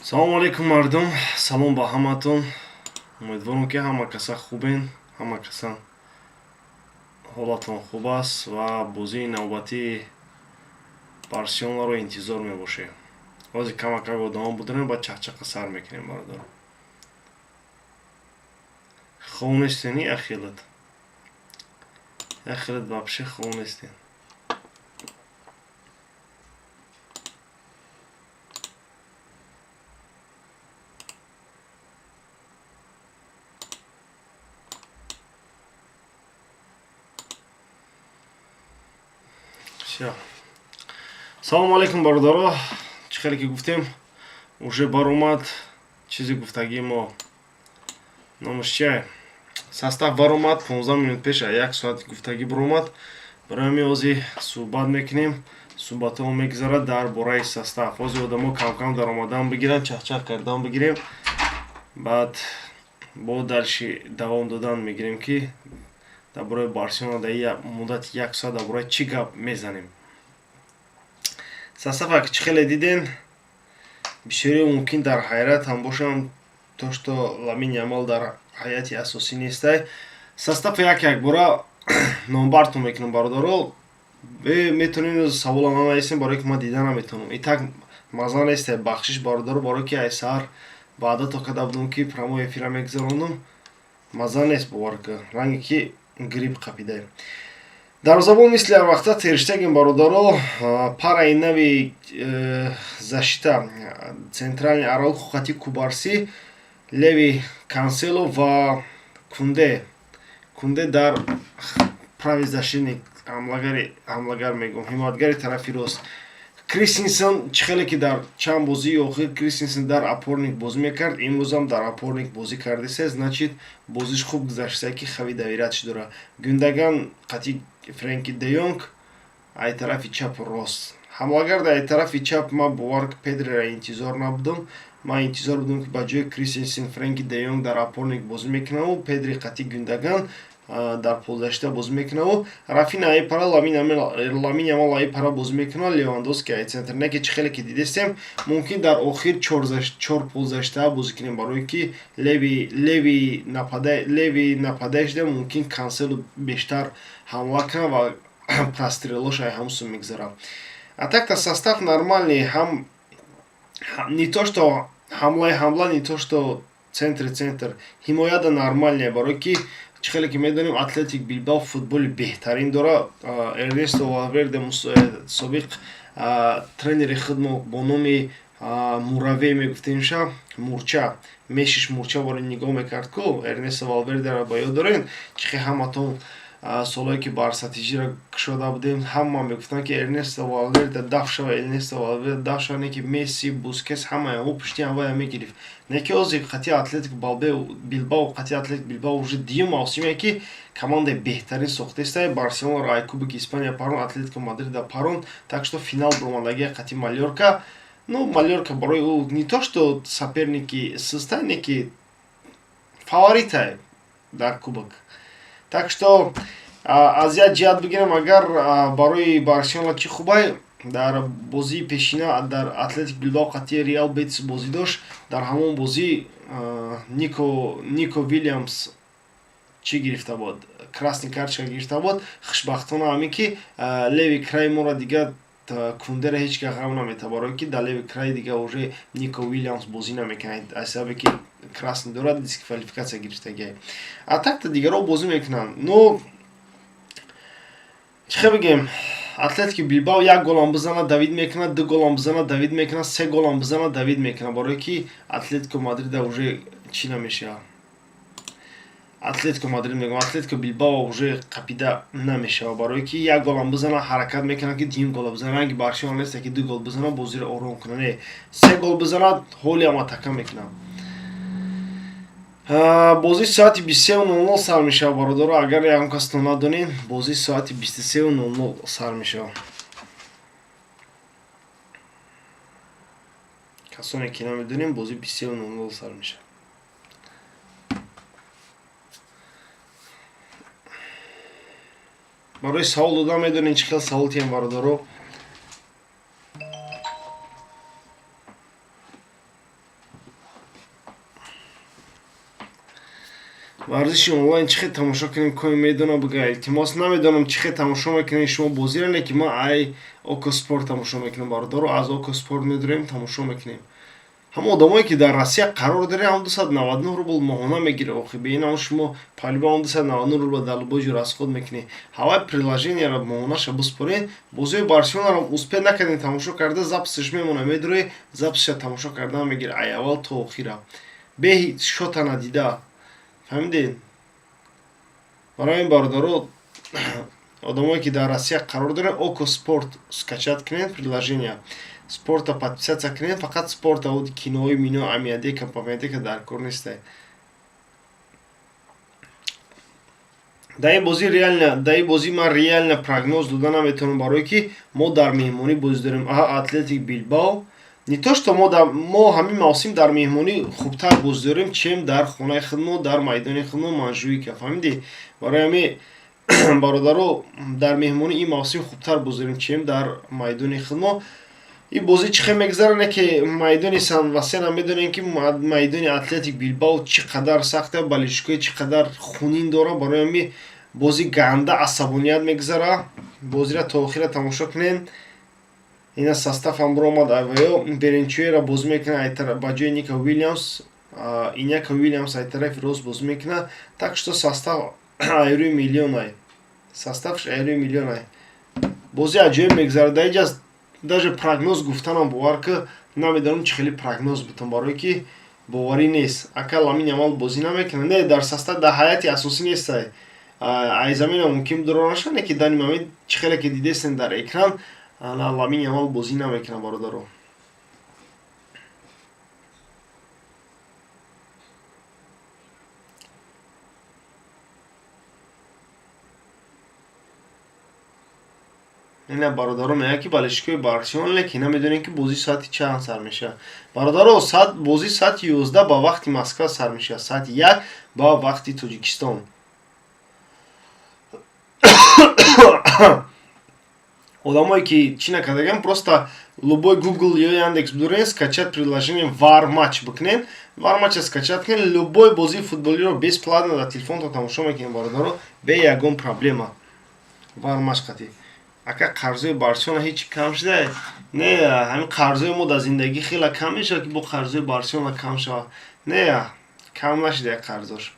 Салому алейкум, мардум, салом ба ҳаматон. Умедворам, ки ҳама каса хубен, ҳама каса ҳолатон хуб аст ва бозии навбатии Барселонаро интизор мебошем. Ҳозир камакак одамо будем, баъд чақчақа сар мекунем. Бародар, хоб нестен? Яхелат, яхелат, вообще хоб нестен. Всё. Салому алейкум, бародаро. Чӣ хеле ки гуфтем, уже баромад чизи гуфтагии мо. Номаш чия? Состав баромад 15 минут пеш, як соат гуфтагӣ баромад. Барои ҳамин ҳозир суҳбат мекунем. Суҳбатҳо мегузарад дар бораи состав. Ҳозир одамо камкам даромадан бигиранд, чахчах кардан бигирем. Баъд бо дальше давом додан мегирем, ки дар бораи Барселона дар муддати як соат дар бораи чӣ гап мезанем. Состава чӣ хеле диден, бисёриҳо мумкин дар ҳайрат ҳам бошанд, то что Ламин Ямал дар ҳайати асосӣ нестай. Состава як якбора номбартон мекунам, бародаро. Метавонед савола нанависем, барое ки ман дида наметавонам. Итак, маза нестай, бахшиш, бародаро, барое ки ай саҳар ваъда то карда будам, ки прямой эфира мегузаронам. Маза нест, бовар кун, ранге ки грипп қапидаем. Дарвозабон мисли ҳарвақта Тер Штеген, бародаро. Параи нави защита: центральный Араухо қати Кубарси, левый Кансело ва Кунде. Кунде дар правый защитник, ҳамлагари, ҳамлагар мегӯм, ҳимоятгари тарафи рост. Кристенсен, чӣ хеле ки дар чанд бозии охир Кристенсен дар опорник бозӣ мекард, имрӯзам дар опорник бозӣ кардисе, значит, бозиш хуб гузаштае, ки Хави доверять дора. Гюндаган қати Френки де Йонг ай тарафи чапу рост. Ҳамлагар дар тарафи чап ман, бовар, Педрера интизор набудам. Ман интизор будам, ки ба ҷои Кристенсен Френки де Йонг дар опорник бозӣ мекунаву Педри қати Гюндаган дар полузащита бозӣ мекунаву Рафина ай пара, Ламин Ямал ай пара бозӣ мекунад, Левандовски ай центр. Не ки чӣ хеле ки дидестем, мумкин дар охир чор полузащита бозӣ кунем, барое ки левый нападающий мумкин Канселу бештар ҳамла кунад ва прострелош ай ҳамсу мегузарад. А так-то состав нормальный, ҳам не то что ҳамлаи ҳамла, не то что центри центр, ҳимояда нормальная, барое ки чӣ хеле ки медонем, Атлетик Билбао футболи беҳтарин дора. Эрнесто Валверде, собиқ тренери худмо, бо номи Муравей мегуфтемша, мурча мешиш, мурча бори нигоҳ мекард ку. Эрнесто Валвердеро ба ёд дорем? Чӣ хел ҳаматон солое ки Барса ТЖра кушода будем, ҳама мегуфтанд, ки Эрнесто Валверде даф шава, Эрнесто Валверде даф шава. Не ки Месси, Бускес, ҳамаи ӯ пушти ҳамвая мегирифт. Не ки ҳозир қати Атлетик Билбао, қати Атлетик Билбао уже дуюм мавсиме, ки командаи беҳтарин сохтаистае. Барселонаро ай Кубоки Испания парон, Атлетико Мадрида парон, так что финал баромадагия қати Малёрка. Ну, Малёрка барои ӯ не то что соперники систай, не ки фаворитай дар кубок. Так что аз як ҷиҳат бигирем, агар барои Барселона чӣ хубай: дар бозии пешина дар Атлетик Билбао қати Реал Бетис бозӣ дошт, дар ҳамон бозӣ Нико Вильямс чӣ гирифта буд? Красный карточка гирифта буд. Хушбахтона ҳамин ки левый край моро дига Кундера ҳеҷ ка ғам намета, барое ки дар левый край дига уже Нико Вильямс бозӣ намекунад, аз сабабе ки красный дорад, дисквалификатсия гирифтагиай. А так-то дигарҳо бозӣ мекунанд. Но чӣ хел бигем, Атлетики Билбао як голам бизанад, давид мекунад, ду голам бизанад, давид мекунад, се голам бизанад, давид мекунад, барое ки Атлетико Мадрида уже чӣ намешавад. Атлетико Мадрид мегӯям, Атлетико Билбао уже қапида намешавад, барое ки як голам бизанад, ҳаракат мекунад, ки дуюм гола бизанад. Ранги Барселона нест, ки ду гол бизанад, бозиро ором кунад. Не, се гол бизанад, ҳолиам атака мекунад. Бозӣ соати 23:00 сар мешавад, бародаро. Агар ягон касто надонед, бозӣ соати 23:00 сар мешавад. Касоне ки намедонем, бозӣ 23:00 сар мешавад. Барои савол додан медонед чӣ хел савол тием, бародаро. Варзиши онлайн чӣ хел тамошо кунем, коми медонам, бига, илтимос. Намедонам, чӣ хел тамошо мекунем шумо бозиро, не ки ман ай Око Спорт тамошо мекунам, бародаро. Аз Око Спорт медурем, тамошо мекунем. Ҳама одамое, ки дар Россия қарор дорем, ҳам 299 рубл моҳона мегирад. Охи бе ин шумо по-любому 299 рубл дар любой ҷо расход мекунед. Ҳавай приложениеро моҳонаша биспоред. Бозиҳои Барселонаро успеть накардем тамошо карда, записаш мемона, медурӣ, записша тамошо кардан мегирӣ, ай аввал то охира, бе шота надида. Фаҳмидед? Барои ин, бародаро, одамое, ки дар Россия қарор доред, Око Спорт скачать кунед, приложения спорта подписаться кунед, фақат спорта. Кинои мино, амиадека памиадека дар кор нестай. Дар ин бозӣ реально, дар ин бозӣ ман реально прогноз дода наметавонам, барое ки мо дар меҳмонӣ бозӣ дорем. Аҳа, Атлетик Билбао. Не то что мо ҳамин мавсим дар меҳмонӣ хубтар бозӣ дорем, чем дар хонаи худмо, дар майдони худмо, Монжуика. Фаҳмидӣ? Барои ҳамин, бародаро, дар меҳмонӣ ин мавсим хубтар бозӣ дорем, чем дар майдони худмо. Ин бозӣ чӣ хел мегузарад, не ки майдони Сан-Мамеса, медонем, ки майдони Атлетик Билбао чӣ қадар сахта, болельщикои чӣ қадар хунин дорад. Барои ҳамин бозӣ ганда асабоният мегузарад. Бозиро то охира тамошо кунед. Ина составам биромад. Аваё Беренчуэра бозӣ мекунад ба ҷои Ника Уилямс, Иняка Уилямс ай тарафи рост бозӣ мекунад. Так что состав айрӯи миллионай, составш айрӯи миллионай. Бозӣ аҷоиб мегузарад. Дар инҷа даже прогноз гуфтанам, бовар ки, намедонам, чӣ хеле прогноз бутам, барое ки боварӣ нест. Ака, Ламин Ямал бозӣ намекунад? Не, дар состав, дар ҳайати асосӣ нестай. Ай замина мумкин дуро нашад, не ки дани момент, чӣ хеле ки дидестен дар экран, Ламин Ямал бозӣ намекунад, бародаро. Ина, бародаро, мегӯяд, ки болельщикои Барселона, лекин намедонем, ки бозӣ соати чанд сар мешавад. Бародаро, бозӣ соати 11 ба вақти Москва сар мешавад, соати 1 ба вақти Тоҷикистон. Одамое, ки чӣ накардаган, просто любой Google ё Яндекс бидорен, скачать приложение Вар Матч бикунед, Вар Матча скачать кунед, любой бозии футболиро бесплатно дар телефонтон тамошо мекунед, бародаро, бе ягон проблема. Вар Матч қатӣ. Ака, қарзои Барселона ҳеҷ кам шуда? Не, ҳамин қарзои мо дар зиндагӣ хеле кам мешавад, ки бо қарзои Барселона кам шавад. Не, кам нашуда қарзош.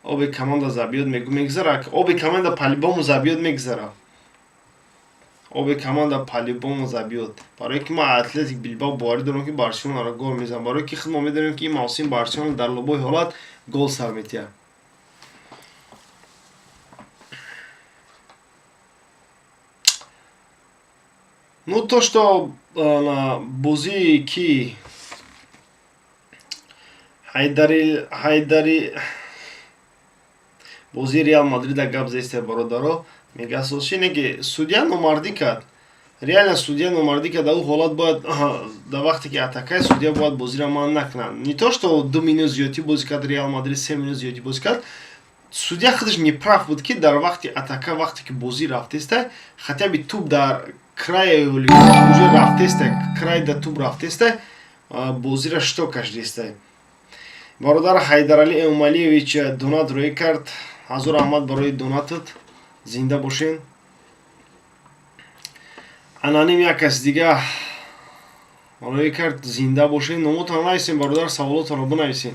Обе команда забьёт, мегу, мегузара. Обе команда по-любому забьёт, мегузара. Обе команда по-любому забьёт, барое ки ман Атлетик Билбао боварӣ дорам, ки Барселонаро гол мезанам, барое ки худ мо медонем, ки ин мавсим Барселона дар любой ҳолат гол сар метиҳад. Ну, то что бозии ки Ҳайдари, Ҳайдари, бозии Реал Мадрида гап зесте, бародаро, мега не ки судья номардӣ кард. Реально судья номардӣ кард. Дар ӯ ҳолат бояд, дар вақте ки атакаи, судья бояд бозиро манъ накунад. Не то что 2 минут зиёдтӣ бозӣ кард Реал Мадрид, 3 минут зиёдтӣ бозӣ кард. Судья худаш неправ буд, ки дар вақти атака, вақте ки бозӣ рафтеста, хотя бы туп дар край уже рафтеста, край да туп рафтеста, бозиро что кашдеста. Бародар Ҳайдаралӣ Эмомалиевич донат рӯй кард. Ҳазор раҳмат барои донатат, зинда бошен. Аноним як кас дига рӯй кард, зинда бошен. Номотонро нависен, бародар, саволотонро бинависен.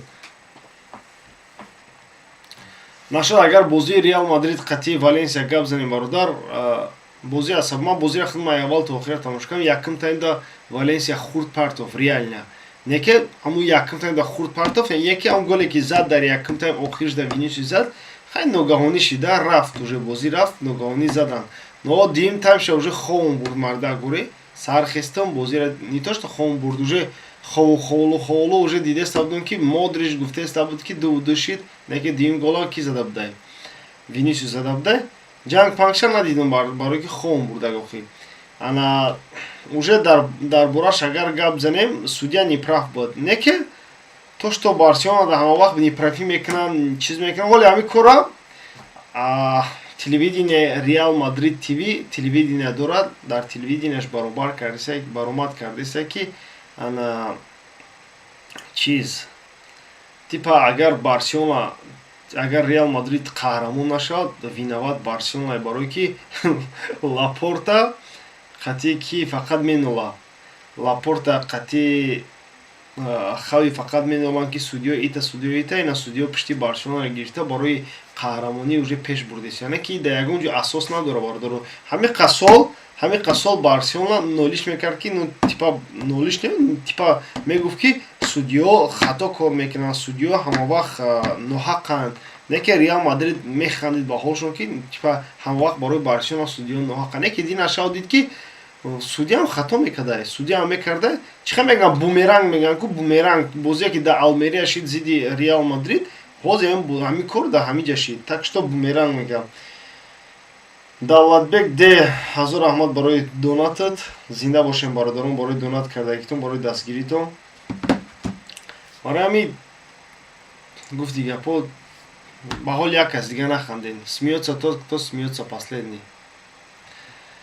Нашуд, агар бозии Реал Мадрид қатъи Валенсия гап занем, бародар, бозӣ асаб. Ман бозиро худам аввал то охира тамошо кардам. Якум таймда Валенсия хурд партов, реально. Не ки ҳамун якум таймда хурд партов, яке ҳам голе, ки зад дар якум тайм, охирш да Винисиус зад, хай, ногаҳонӣ шида рафт, уже бозӣ рафт, ногаҳонӣ задан. Но дуюм таймша уже ховом бурд, мардак, гуре сар хестам, бозиро не то что ховом бурд, уже хову ховлу ховлу уже дидеста будем, ки Модрич гуфтеста буд, ки ду шид. Не ки дуюм гола ки зада будай? Винисиус зада будай. Ҷанг пангша надидам, барое ки ховом бурдаг охи. Ана уже дар бораш агар гап занем, судья неправ буд. Не ки то что Барселона дар ҳама вақт неправӣ мекунанд, чиз мекунанд, вале ҳамин кора телевидение Реал Мадрид ТВ телевидение дорад, дар телевиденияш баробар кардеса, баромад кардеса, ки ана чиз Типа агар Барселона, агар Реал Мадрид қаҳрамон нашавад, виноват Барселона, барое ки Лапорта қатъи ки фақат менола, Лапорта қатъи Хави фақат меноланд, ки судьё ита, судьё ита. Ина судьё пишти Барселонаро гирифта, барои қаҳрамонӣ уже пеш бурдест. Яъне ки дар ягон ҷо асос надора, бародаро. Ҳамин қасол Барселона нолиш мекард, ки, ну, типа нолиш не, типа мегуфт, ки судьё хато кор мекунанд, судьё ҳамавақт ноҳақанд. Не ки Реал Мадрид механдид ба ҳолшон, ки типа ҳамавақт барои Барселона судьё ноҳақанд. Не ки динашав дид, ки судьяам хато мекарда, судьяам мекарда. Чӣ мегӯям, бумеранг мегӯям ку, бумеранг бозие ки дар Алмерия шид зидди Реал Мадрид, ҳозир ҳамин кор дар ҳамин ҷа шид. Так что бумеранг мегӯям. Давлатбек Д, ҳазор раҳмат барои донатат. Зинда бошем, бародарон, барои донат кардагитон, барои дастгиритон. Барои ҳамин гуфти гапо, ба ҳоли як кас дига нахандем. Смеётся тот, кто смеётся последний.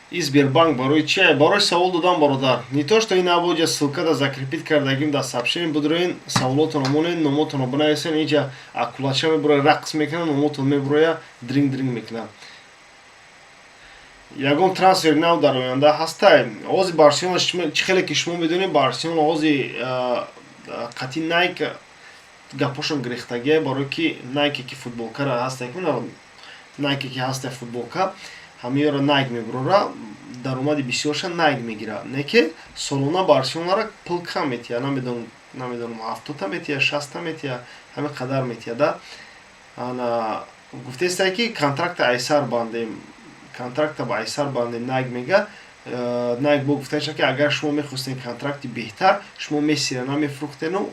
И Сбербанк барои чи? Барои савол додан, бародар. Не то что ин абоҷа ссылка да закрепить кардагим дар сообщение. Будроин, саволотонро монед, номотонро бинависен. Инҷа акулача мебуроя, рақс мекунад, номотон мебуроя, дринг дринг мекунад. Ягон трансфер нав дар оянда ҳастай? Ҳозир Барселона, чӣ хеле ки шумо медонед, Барселона ҳозир қатъи Найк гапошон гирехтагия, барое ки Найке ки футболкара ҳастай, Найке ки ҳастай футболка, ҳамаёро Найк мебурора, даромади бисёрша Найк мегира. Не ки солона Барселонара пул кам метиҳа, намедонам, 70-та метиҳа, 60-та метиҳа, ҳамин қадар метиҳа да. Ана гуфтестай, ки контракта айсар бандем, контракта ба айсар бандем. Найк мега, Найк бо гуфташа, ки агар шумо мехостем контракти беҳтар, шумо Мессира намефурӯхтену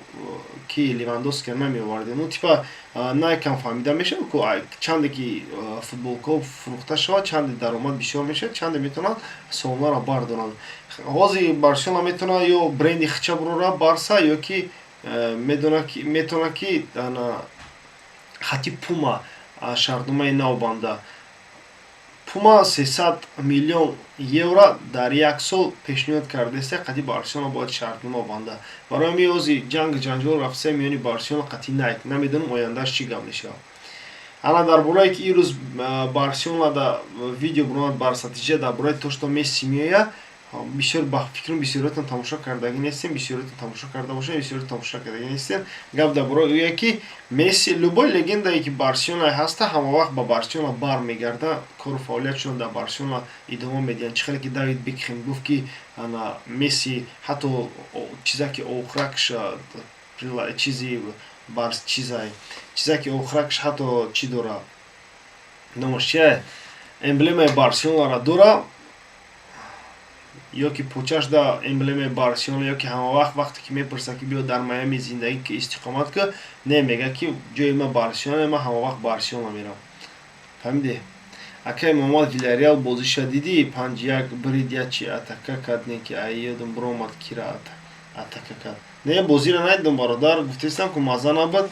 ки Левандовскиро намеовардем. Ну, типа Найкам фаҳмида мешавад ку, чанде ки футболкаҳо фурӯхта шавад, чанде даромад бисёр мешавад, чанде метавонад солонаро бардоранд. Ҳозир Барселона метавонад ё бренди хича бурора Барса, ё ки метавонад, ки хати Пума шартномаи нав банда. Пума 300 миллион евро дар як сол пешниҳод кардааст, қати Барселона бояд шартнома банда. Барои ҳамин ҳозир ҷанг ҷанҷол рафтса миёни Барселона қати Найк. Намедонам, ояндааш чӣ гап мешавад. Ана дар борае ки ирӯз Барселона да видео буромад, Барсатиҷа, дар бораи то что Месси меояд, бисёр ба фикрам, бисёриятон тамошо кардагӣ нестем, бисёриятон тамошо карда бошем, бисёриятон тамошо кардагӣ нестем. Гап дар бораи ӯе, ки Месси, любой легендае ки Барселона ҳаста, ҳамавақт ба Барселона бармегарда, кору фаъолиятшон дар Барселона идома медиҳанд. Чӣ хеле ки Давид Бекхем гуфт, ки ана Месси ҳатто чиза ки охракш чизи чизай чиза ки охракш ҳатто чӣ дора, номаш чия, эмблемаи Барселонара дора, ё ки почаш да эмблемаи Барселона, ё ки ҳамавақт вақте ки мепурсад, ки биё дар Майами зиндагӣ ки, истиқомат ка, не, мега, ки ҷои ма Барселона, ма ҳамавақт Барселона мерам. Фаҳмидӣ? Акай Муҳаммад, Вилярреал бозиша дидӣ? 5-1 бирид, ячи атака кард, не ки айёдам биромад, кира атака кард. Не, бозиро надидам, бародар, гуфтестам ку, мазза набуд,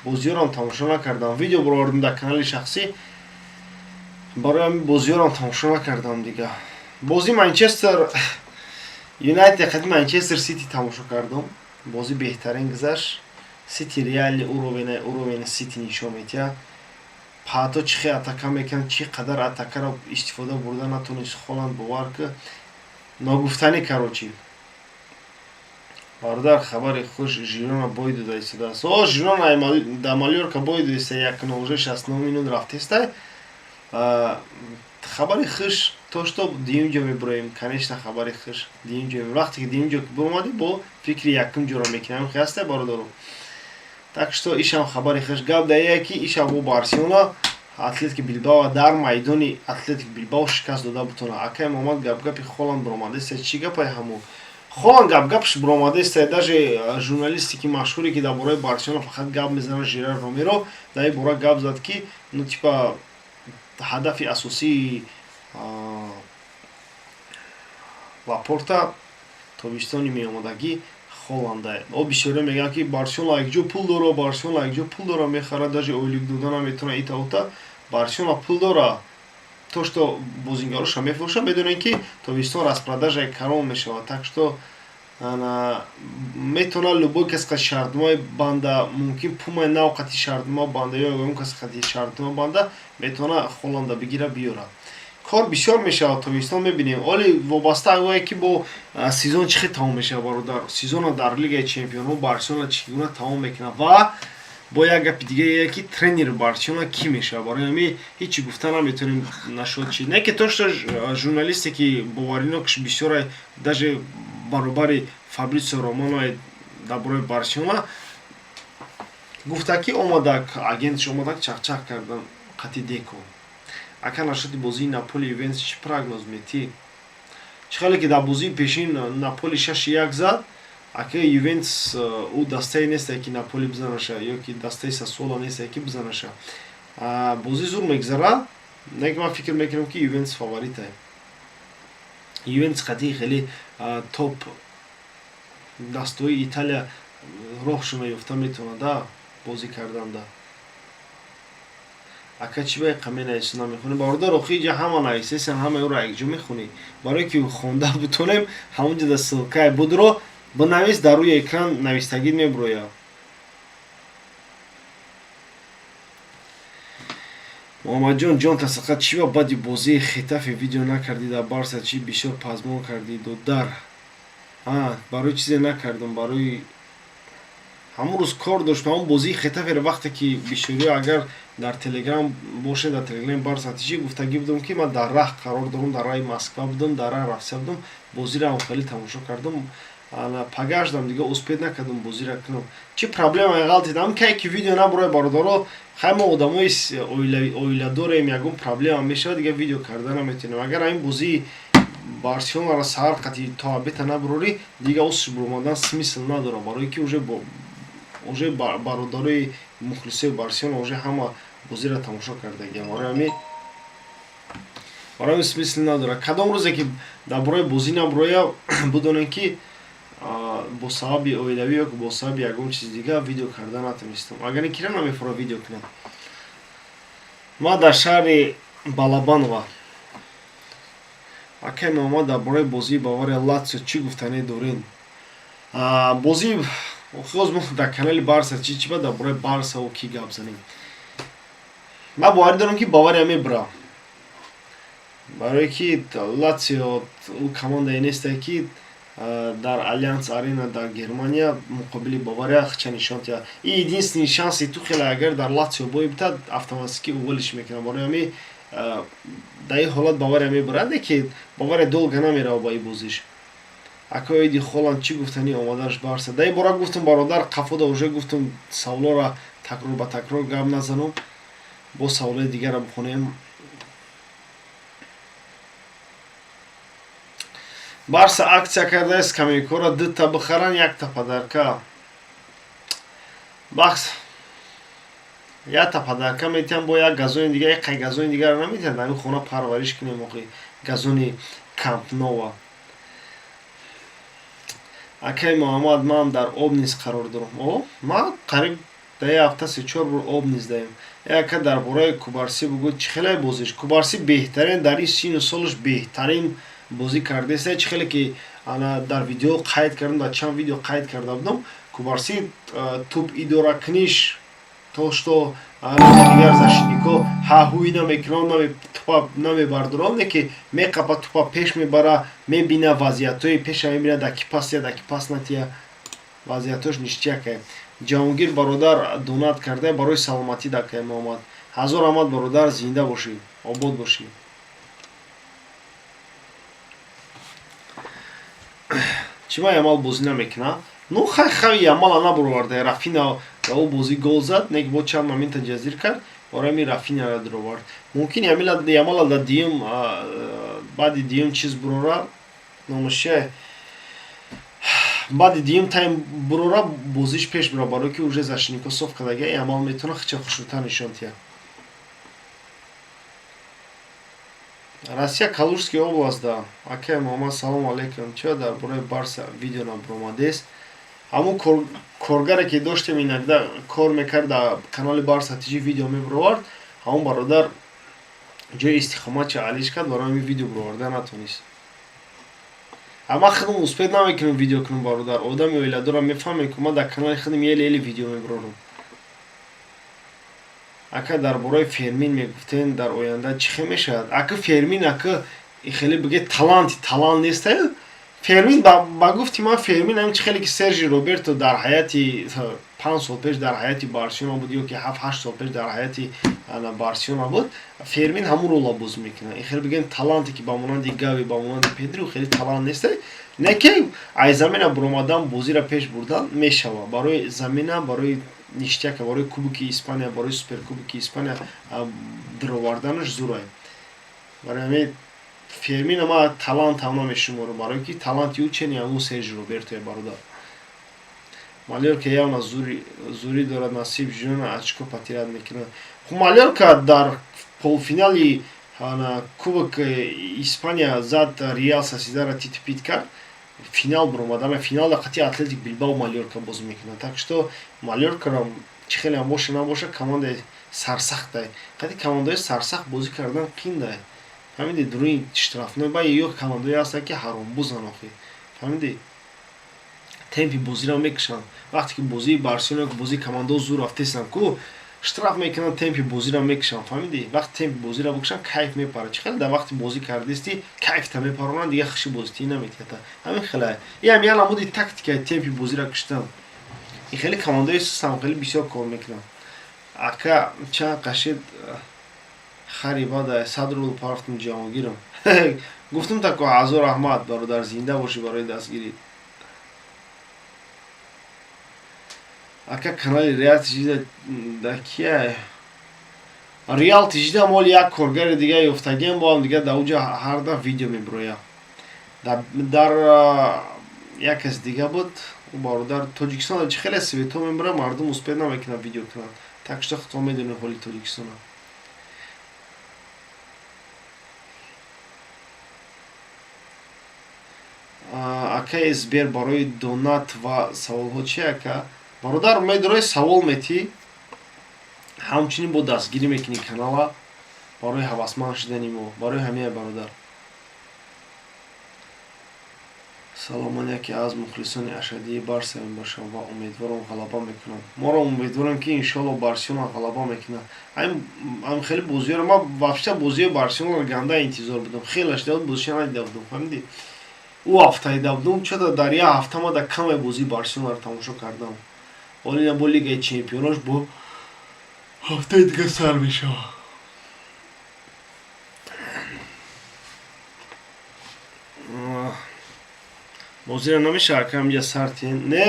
бозиёрам тамошо накардам. Видео бировардем дар канали шахсӣ, барои ҳамин бозиёрам тамошо накардам. Дига бозии Манчестер Юнайтед қади Манчестер Сити тамошо кардам. Бозӣ беҳтарин гузашт. Сити реальный уровень Сити нишон медиҳад. Ҳатто чӣ хел атака мекунад, чӣ қадар атакаро истифода бурда натонист Холанд, бовар ки ногуфтанӣ. Короче, бародар, хабари хуш: Жирона бой дода истодааст. О, Жирона дар Малёрка бой додаиста, 1-0, уже 69 минут рафтестай. Хабари хуш то что дуюм ҷо мебуроем. Конечно, хабари хуш, дуюм ҷо. Вақте ки дуюм ҷо буромадӣ, бо фикри якум ҷоро мекунем. Ҳастай, бародаро. Так что ишам хабари хуш. Гап дар ки ишам бо Барселона Атлетики Билбао дар майдони Атлетик Билбао шикаст дода бутона. Акай Муҳаммад, гапгапи Холанд буромадеста, чӣ гапай? Ҳамон Холанд гапгапш буромадеста. Даже журналисте ки машҳуре, ки дар бораи Барселона фақат гап мезанад, Жерар Ромеро, дар ин бора гап зад, ки, ну, типа ҳадафи асосии Лапорта тобистони меомадагӣ Холанда. О, бисёре мегӯянд, ки Барселона якҷо пул дора, Барселона якҷо пул дора, мехарад, даже ойлик дода наметавонад, ита ута. Барселона пул дора, то что бозингароша мефурӯшад. Медонем, ки тобистон распродажаи карон мешавад, так что Ана метавонад любой кас қати шартномаи банда, мумкин Пумаи нав қати шартнома банда ё ягон кас қати шартнома банда, метавона Холанда бигира, биёрад. Кор бисёр мешавад тобистон, мебинем. Оли вобаста ое ки бо сезон чӣ хел тамом мешавад, бародар. Сезона дар Лигаи чемпионҳо Барселона чӣ гуна тамом мекунад ва бо як гапи дигаре ки тренери Барселона кӣ мешавад. Барои ҳамин ҳечи гуфта наметавонем нашод чи. Не ки то что журналисте ки боваринокш бисёре, даже баробари Фабритсио Романо, дар бораи Барселона гуфта ки омадак, агентш омадак, чақчақ кардан қати Деко. Ака, нашоди бозии Наполи Ювентус чӣ прогноз метӣ? Чӣ хеле ки дар бозии пешин Наполи 6-1 зад, ака, Ювентус ӯ дастае нестае ки Наполи бизанаша, ё ки дастаи Сассуоло нестае ки бизанаша. Бозӣ зур мегзарад, не ки ман фикр мекунам, ки Ювентус фаворитае. Ювентус қати хеле топ дастаҳои Италия роҳшона ёфта метавонад бозӣ карданда. Ака, чӣ ба қаме навису намехонӣ? Бародар, охи иҷа ҳама нависесан, ҳамаи ӯро якҷо мехонӣ. Барое ки хонда бутонем, ҳамонҷо да ссылкае будро бинавис, дар рӯи экран навистагӣ мебурояд. Муҳаммадҷон, ҷон тасаққа, чӣ ба баъди бозии Хетафе видео накардӣ? Дар Барса чӣ бисёр пазмон кардӣ, додар? Барои чизе накардам, барои ҳамон рӯз кор доштам. Ҳамон бозии Хетаферо, вақте ки бисёриҳо агар дар Телеграм бошед, дар Телеграми Барса тиҷи гуфтагӣ будам, ки ман дар раҳ қарор дорам, дар раҳи Москва будам, дар раҳ рафта будам, бозиро ҳам хеле тамошо кардам. Пагаштам, дига успеть накардам бозиро кунам. Чӣ проблема ғалтид ам кай ки видео набурои, бародаро? Хай, мо одамои оиладорем, ягон проблема мешавад, дига видео карда наметавонем. Агар ҳамин бозии Барселонаро саҳар қати то обеда набурорӣ, дига усш буромадан смысл надорад, барое ки уже бародарои мухлисои Барселона уже ҳама бозиро тамошо кардагиам. Барои ҳамин смысл надорад. Кадом рӯзе ки дар бораи бозӣ набуроя, бидонем, ки бо сабаби оилавӣ ё бо сабаби ягон чизи дига видео карда натавонистам. Агар ин кира намефура видео кунам. Ман дар шаҳри Балабанова. Акай Муҳаммад, дар бораи бозии Бавария Латсио чӣ гуфтанӣ доред? Бозӣ охиоз мо дар канали Барса чи ба дар бораи Барсау ки гап занем? Ман боварӣ дорам, ки Бавария мебура, барое ки Латсио ӯ командае нестае, ки дар Аллианс Арена дар Германия муқобили Бавария хча нишон диҳад. И единственный шанси Тухела, агар дар Латсио бой битад, автоматически уволить мекунад. Барои ҳамин дар ин ҳолат Бавария мебурад, ки Бавария долго намерава ба ин бозиш. Акоиди Холанд чӣ гуфтанӣ омаданаш Барса? Дар ин бора гуфтум, бародар, қафода уже гуфтум, саволоро такрор ба такрор гап назанам. Бо саволои дигарро бихонем. Барса акция кардааст, камикора дута бихаранд, якта подарка. Бахс якта подарка метиҳам, бо як газони дига, як қай газони дигарро наметиҳанд, дар ин хона парвариш кунем охи газони Камп Нова. Акай Муҳаммад, ман дар Обнинск қарор дорам. О, ман қариб дар як ҳафта се-чор бор Обнинск даем. Яка, дар бораи Кубарсӣ бугӯ, чӣ хеле бозиш? Кубарсӣ беҳтарин, дар ин сину солаш беҳтарин бозӣ кардааст. Чӣ хеле ки ана дар видео қайд кардам, дар чанд видео қайд карда будам, Кубарсӣ туп идоракуниш, то что дигар защитникҳо ҳаҳӯй намекунанд, тупа намебардоранд, не ки меқапа, тупа пеш мебара, мебина вазъиятҳои пеша, мебина дар ки пас тия, дар ки пас натия, вазъиятҳош ништякае. Ҷаҳонгир бародар донат карда барои саломатӣ дакай Муҳаммад. Ҳазор раҳмат, бародар, зинда бошӣ, обод бошӣ. Чӣ ма Ямал бозӣ намекунад? Ну хай, хай, Ямала набуроварда. Рафина дар ӯ бозӣ гол зад, не бо чанд момента ҷазир кард, барои ҳамин Рафинаро дуровард. Мумкин Ямала дар дуюм, баъди дуюм чиз бурора, номаш чия, баъди дуюм тайм бурора, бозиш пеш бура, барое ки уже защитникҳо соф кардага, Ямал метавонад хича хушрӯтар нишон диҳад. Россия, Калужский область да. Акай Муҳаммад, салому алайкум, чиё дар бораи Барса видео набуромадест? Ҳамун коргаре ки доштем, иногда кор мекард, дар канали Барса тиҷи видео мебуровард, ҳамон бародар ҷои истиқоматча алиш кард, барои ҳамин видео буроварда натонист. Ама худам успеть намекунам видео кунам, бародар. Одами оиладорам, мефаҳмем, ки ман дар канали худам еле-еле видео мебарорам. Ака, дар бораи Фермин мегуфтен, дар оянда чӣ хел мешавад? Ака, Фермин, ака, хеле биге таланти талант неста. Фермин, ба гуфти ман, Фермин ҳамин чӣ хеле ки Сержи Роберто дар ҳаяти 5 сол пеш дар ҳаяти Барселона буд ё ки 7-8 сол пеш дар ҳаяти Барселона буд, Фермин ҳамун рола бозӣ мекунад. Ин хеле бигем таланте ки ба монанди Гави, ба монанди Педро хеле талант неста, не ки ай замина буромадан, бозиро пеш бурдан мешавад. Барои замина, барои ништяка, барои Кубоки Испания, барои Суперкубоки Испания дароварданаш зурай. Барои ҳамин Фермина ма талант ҳам намешуморам, барое ки таланти ӯ чени ҳамун Сержи Робертое, бародар. Малёрка явно зурӣ дорад, насиб Жирона очко потерять мекунад. Хуб, Малёрка дар полуфинали Кубок Испания зад Реал Сосьедадро, тит-пит кард, финал баромадана. Финалда қати Атлетик Билбао Малёрка бозӣ мекунад. Так что Малёркаро чӣ хеле ҳам боша набоша, командаи сарсахтай. Қати командаҳои сарсахт бозӣ кардан қиндае, фаҳмиди? Дуруни штрафной ба ё командаҳое ҳастанд, ки ҳаромбузанд охи, фаҳмиди? Темпи бозиро мекушанд. Вақте ки бозии Барселона, бозии командаҳо зур рафтесанд ку, штраф мекунанд, темпи бозиро мекушанд, фаҳмиди? Вақти темпи бозиро бикушанд, кайф мепарад. Чӣ хеле дар вақти бозӣ кардисти, кайфта мепаронанд, дига хуши бозитӣ наметиҳад. Ҳамин хеле иам як намуди тактикаи темпи бозиро куштан. Ин хеле командаҳои сустам хеле бисёр кор мекунанд. Ака, чанд қашид хари бада 100 рубл парафтум, ҷаҳонгирам гуфтум. Тако, ҳазор раҳмат, бародар, зинда бошӣ барои дастгирӣ. Ака, канали Реал Тижида да кия? Реал Тижида моли як коргари дига ёфтагиам, бо ҳам дига дар уҷа ҳар дафъ видео мебирояд. Дар як кас дига буд, ӯ бародар Тоҷикистон чӣ хеле свето мебарад, мардум успеть намекунад видео кунанд. Так что худтон медонед ҳоли Тоҷикистона. Акаи Сбер барои донат ва саволҳо чи? Ака, бародар, медорои савол метӣ, ҳамчунин бо дастгирӣ мекунӣ канала барои ҳавасманд шудани мо, барои ҳамия, бародар. Салом, ман яке аз мухлисони ашаддии Барса мебошам ва умедворам ғалаба мекунам. Моро умедворем, ки иншоалло Барселона ғалаба мекунад. Ам хеле бозиёро ман вообще бозиёи Барселонаро ганда интизор будам, хеле шуда буд бозиша надида будам, фаҳмидӣ? Ӯ ҳафта дида будам, чото дар як ҳафта ма дар камаи бозии Барселонаро тамошо кардам. Ҳоло бо Лигаи чемпионош бо ҳафтаи дига сар мешавад. Бозиро намешавад, ака, ҳаминҷа сар тиҳен? Не,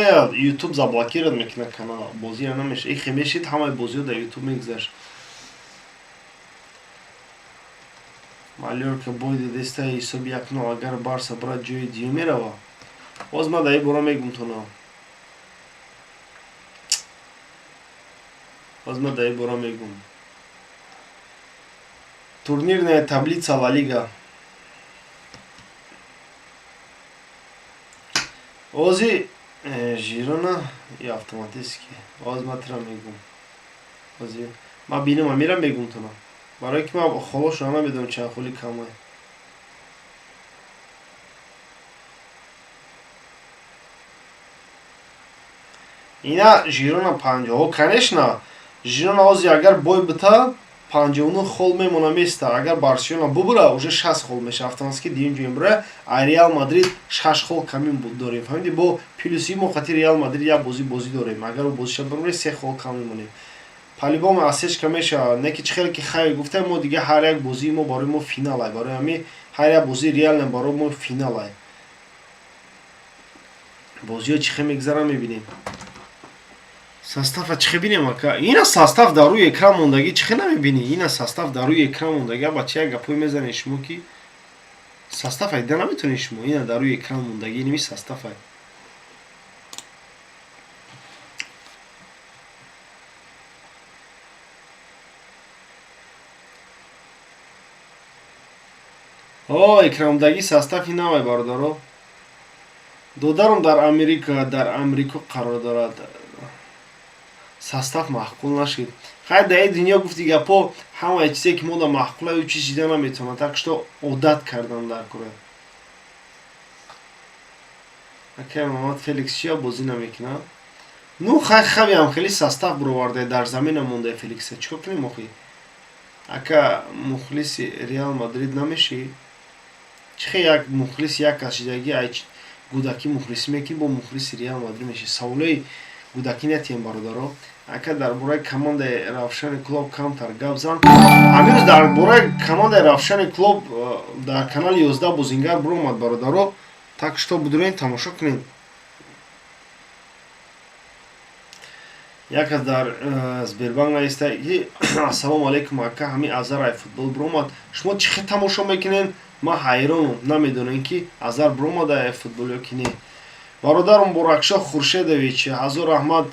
Ютуб заблокировать мекунад канала, бозиро намешавад. Ихе мешид, ҳамаи бозиҳо дар Ютуб мегузашт. Малёрка бой додеста, ҳисоби 1-0. Агар Барса барад, ҷои дуюм меравад. Боз ман дар ин бора мегум тона, боз ман дар ин бора мегум. Турнирная таблица Ла Лига. Ози Жирона и автоматически. Оз ман тира мегум, ози ман бинам, амира мегум тона, барое ки ман холошро намедонам, чанд холи камай. Ина Жирона 50. Конечно, Жирона ози агар бой бита, 59 хол мемона, места. Агар Барселона бубура, уже 60 хол меша, автоматически дуюм ҷой мебура. А Реал Мадрид 6 хол камин дорем, фаҳмиди? Бо плюси мо хати Реал Мадрид як бозӣ дорем. Агар бозиша бубурем, се хол кам мемонем. По-любому осечка мешавад. Не ки чӣ хеле ки хайр гуфтем, мо дига ҳар як бозии мо барои мо финалай. Барои ҳамин ҳар як бозии реально барои мо финалай. Бозиҳо чӣ хел мегузаранд, мебинем. Состава чӣ хел бинем, ака? Ина состав дар рӯи экран мондагӣ, чӣ хел намебинӣ? Ина состав дар рӯи экран мондагӣ. Аба, чи як гапҳое мезанед шумо, ки состав айда наметонед шумо. Ина дар рӯи экран мондагӣ, инами составай. О, экранмондагӣ состави навай, бародаро. Додарам дар Америка, дар Амрико қарор дорад. Состав маъқул нашид. Хайр, дар ин дунё, гуфти гапҳо, ҳамаи чизе ки мода маъқула, ӯ чиз шида наметавонад. Так что одат кардан дар кора. Акай Муҳаммад, Феликс чия бозӣ намекунад? Ну хай, хавиам хеле состав бироварда, дар замина монда Феликса, чикор кунем охи? Ака, мухлиси Реал Мадрид намешӣ? Чӣ хел як мухлис, як кас шидагӣ, ай гудакӣ мухлисӣ мекунӣ, бо мухлиси Реал Мадрид мешӣ? Саволои гудакӣ натиҳем, бародаро. Ака, дар бораи командаи Равшани Клуб камтар гап зан. Ҳамин рӯз дар бораи командаи Равшани Клуб дар канали 11 бозингар биромад, бародаро, так что будурен, тамошо кунед. Як кас дар Сбербанк нависта ки: «Ассалому алайкум, ака, ҳамин Азар ай футбол биромад». Шумо чӣ хел тамошо мекунед? Ман ҳайронам, намедонем, ки Азар биромада ай футбол ё ки не. Бародар Муборакшоҳ Хуршедович, ҳазор раҳмат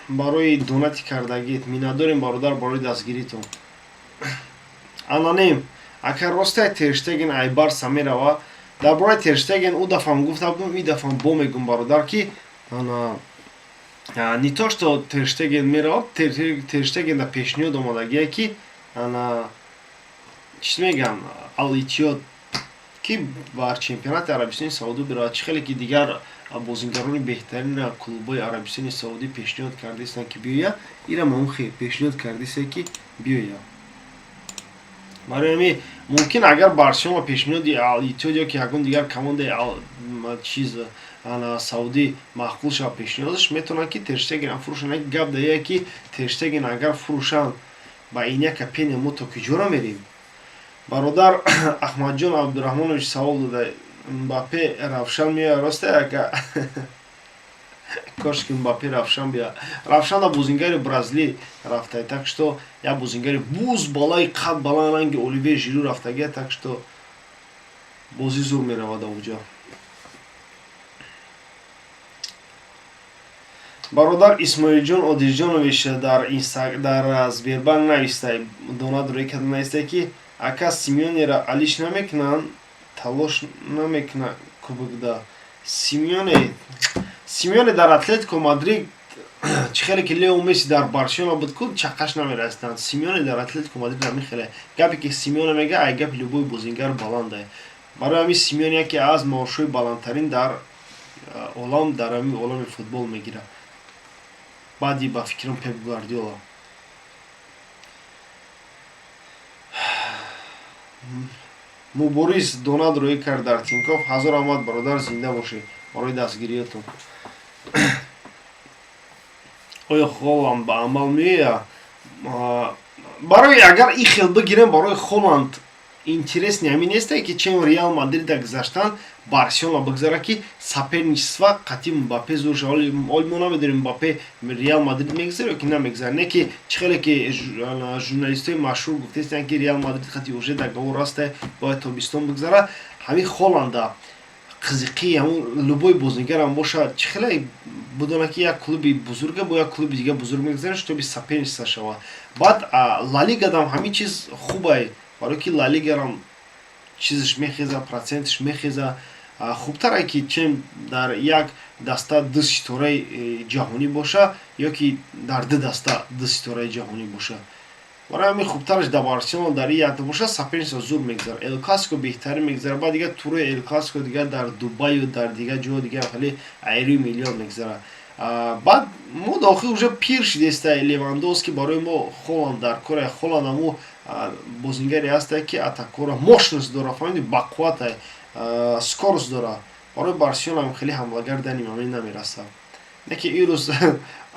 барои донати кардагит, миннатдорем, бародар, барои дастгиритон. Аноним: «Ака, ростай Терштеген ай Барса мерава?» Дар бораи Терштеген ӯ дафъам гуфта будам, ин дафъам бо мегӯм, бародар, ки ана не то что Терштеген меравад, Терштеген да пешниҳод омадагие, ки ана чиз мегӯям, Ал Иттиҳод, ки бар чемпионати Арабистони Саудӣ биравад. Чӣ хеле ки дигар бозингарони беҳтарина клубҳои Арабистони Саудӣ пешниҳод кардаистанд, ки биёяд, ирам ҳамон пешниҳод кардааст, ки биёяд. Барои ҳамин мумкин, агар Барселона пешниҳоди Ал Иттиҳод ё ки ягон дигар командаи чиз саудӣ маъқул шавад пешниҳодаш, метавонанд, ки Терштегенам фурӯшанд. Гап дая, ки Терштеген агар фурӯшанд, ба Иняка Пеня мо то куҷоро мерем? Бародар Аҳмадҷон Абдураҳмонович савол дода: «Мбаппе Равшан меояд, росте, ака?» Кош ки Мбаппе Равшан биёяд. Равшанда бозингари бразилӣ рафта, так что як бозингари буз балаи қад баланд, ранги Оливье Жиру рафтагия, так что бозӣ зур меравад авҷо. Бародар Исмоилҷон Одилҷонович дар Сбербанк нависта, донат рӯй карда нависта, ки: «Ака, Симеонеро алиш намекунанд, талош намекунад кубокда?» Симеоне дар Атлетико Мадрид, чӣ хеле ки Лео Месси дар Барселона буд ку, чаққаш намерасиданд. Симеоне дар Атлетико Мадрид ҳамин хеле гапе ки Симеоне мега, ай гапи любой бозингар баланда. Барои ҳамин Симеоне яке аз маошҳои баландтарин дар олам, дар ҳамин олами футбол мегирад, баъди, ба фикрам, Пеп Гвардиола. Мубориз донат рӯӣ кард дар Тинькофф. Ҳазор раҳмат, бародар, зинда бошед барои дастгириётон. Оё Холанд ба амал меояд? Барои агар ин хел бигирем, барои Холанд интересный ҳамин несте, ки чем Реал Мадрида гузаштан, Барселона бигзара, ки соперничество қатъи Мбаппе зур шава. Оли мо намедонем, Мбаппе Реал Мадрид мегузара ё ки намегузара. Не ки чӣ хеле ки журналистои машҳур гуфтаистанд, ки Реал Мадрид қатъи уже договор аста, бояд тобистон бигзара. Ҳамин Холанда қизиқии ҳамун любой бозингарам боша, чӣ хеле будона, ки як клуби бузурга бо як клуби дига бузург мегузарад, чтобы соперничество шава. Баъд Ла Лигадам ҳамин чиз хубай, барое ки Ла Лигарам чизаш мехеза, проценташ мехеза. Хубтаре, ки чем дар як даста ду ситораи ҷаҳонӣ боша ё ки дар ду даста ду ситораи ҷаҳонӣ боша. Барои ҳамин хубтараш дар Барселона дар ин якта боша, соперничество зур мегузарад, Эл Классико беҳтарин мегузарад. Баъд дигар турои Эл Классико дигар дар Дубаю, дар дигар ҷоҳо дигар хеле айрӯи миллион мегузарад. Баъд мо дохил уже пир шидеста Левандовски, барои мо Холанд дар кора. Холанд ҳамо бозингаре ҳаста, ки атакора мощность дора, фаҳмиди, бақуввата, скорость дора. Барои Барселона хеле ҳамлагар дани мамин намерасад. Не ки ирӯз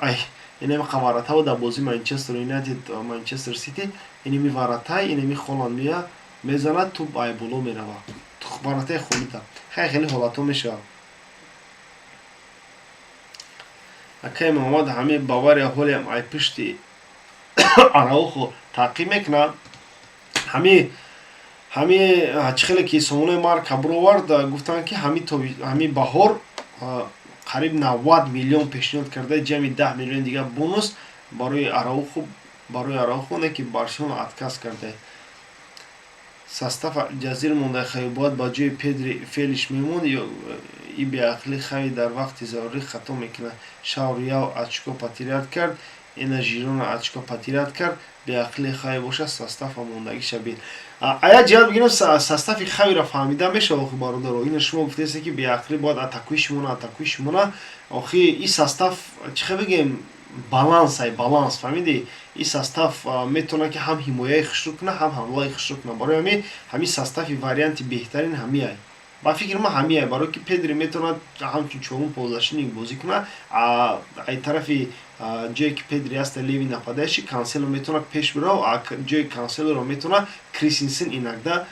ай инами варатао дар бозии Манчестер Юнайтед, Манчестер Сити, инами варатай, инами Холанд мея мезанад, туп ай боло мерава, варатаи холита. Хай, хеле ҳолатҳо мешавад. Акай Муҳаммад, ҳамин Бавария ҳолиам ай пишти Араухо таъқиб мекунад? Ҳами чӣ хеле ки сомонаи Марка бировард, гуфтанд, ки ҳами баҳор қариб 90 миллион пешниҳод карда, ҷамъи 10 миллион дигар бонус барои Араухо, не ки Барселона отказ карда. Состав ҷазир монда, хай бояд ба ҷои Педри Фелиш мемонд ё и беақлӣ? Хави дар вақти зарурӣ хато мекунад. Шав Реал очко потерять кард. Ина Жирона очко потерять кард. Беақли Хави боша, состава мондагиша бин. Ая ҷиҳат бигирем, состави Хавиро фаҳмида мешава, охи, бародаро. Ина шумо гуфтаест, ки беақлӣ бояд атакуиш мона, атакуиш мона. Охи, и состав, чӣ хел бигем, баланс ай, баланс, фаҳмидӣ? И состав метавонад, ки ҳам ҳимояи хушрӯ кунад, ҳам ҳамлаи хушрӯ кунад. Барои ҳамин состави варианти беҳтарин ҳамиай, ба фикри ман ҳамиай, барое ки Педри метавонад ҳамчун чорум полузащитник бозӣ кунад. Ай тарафи ҷое ки Педри аста, левый нападающий, Кансело метавонад пеш бирав, ҷои Канселоро метавонад Кристенсен иногда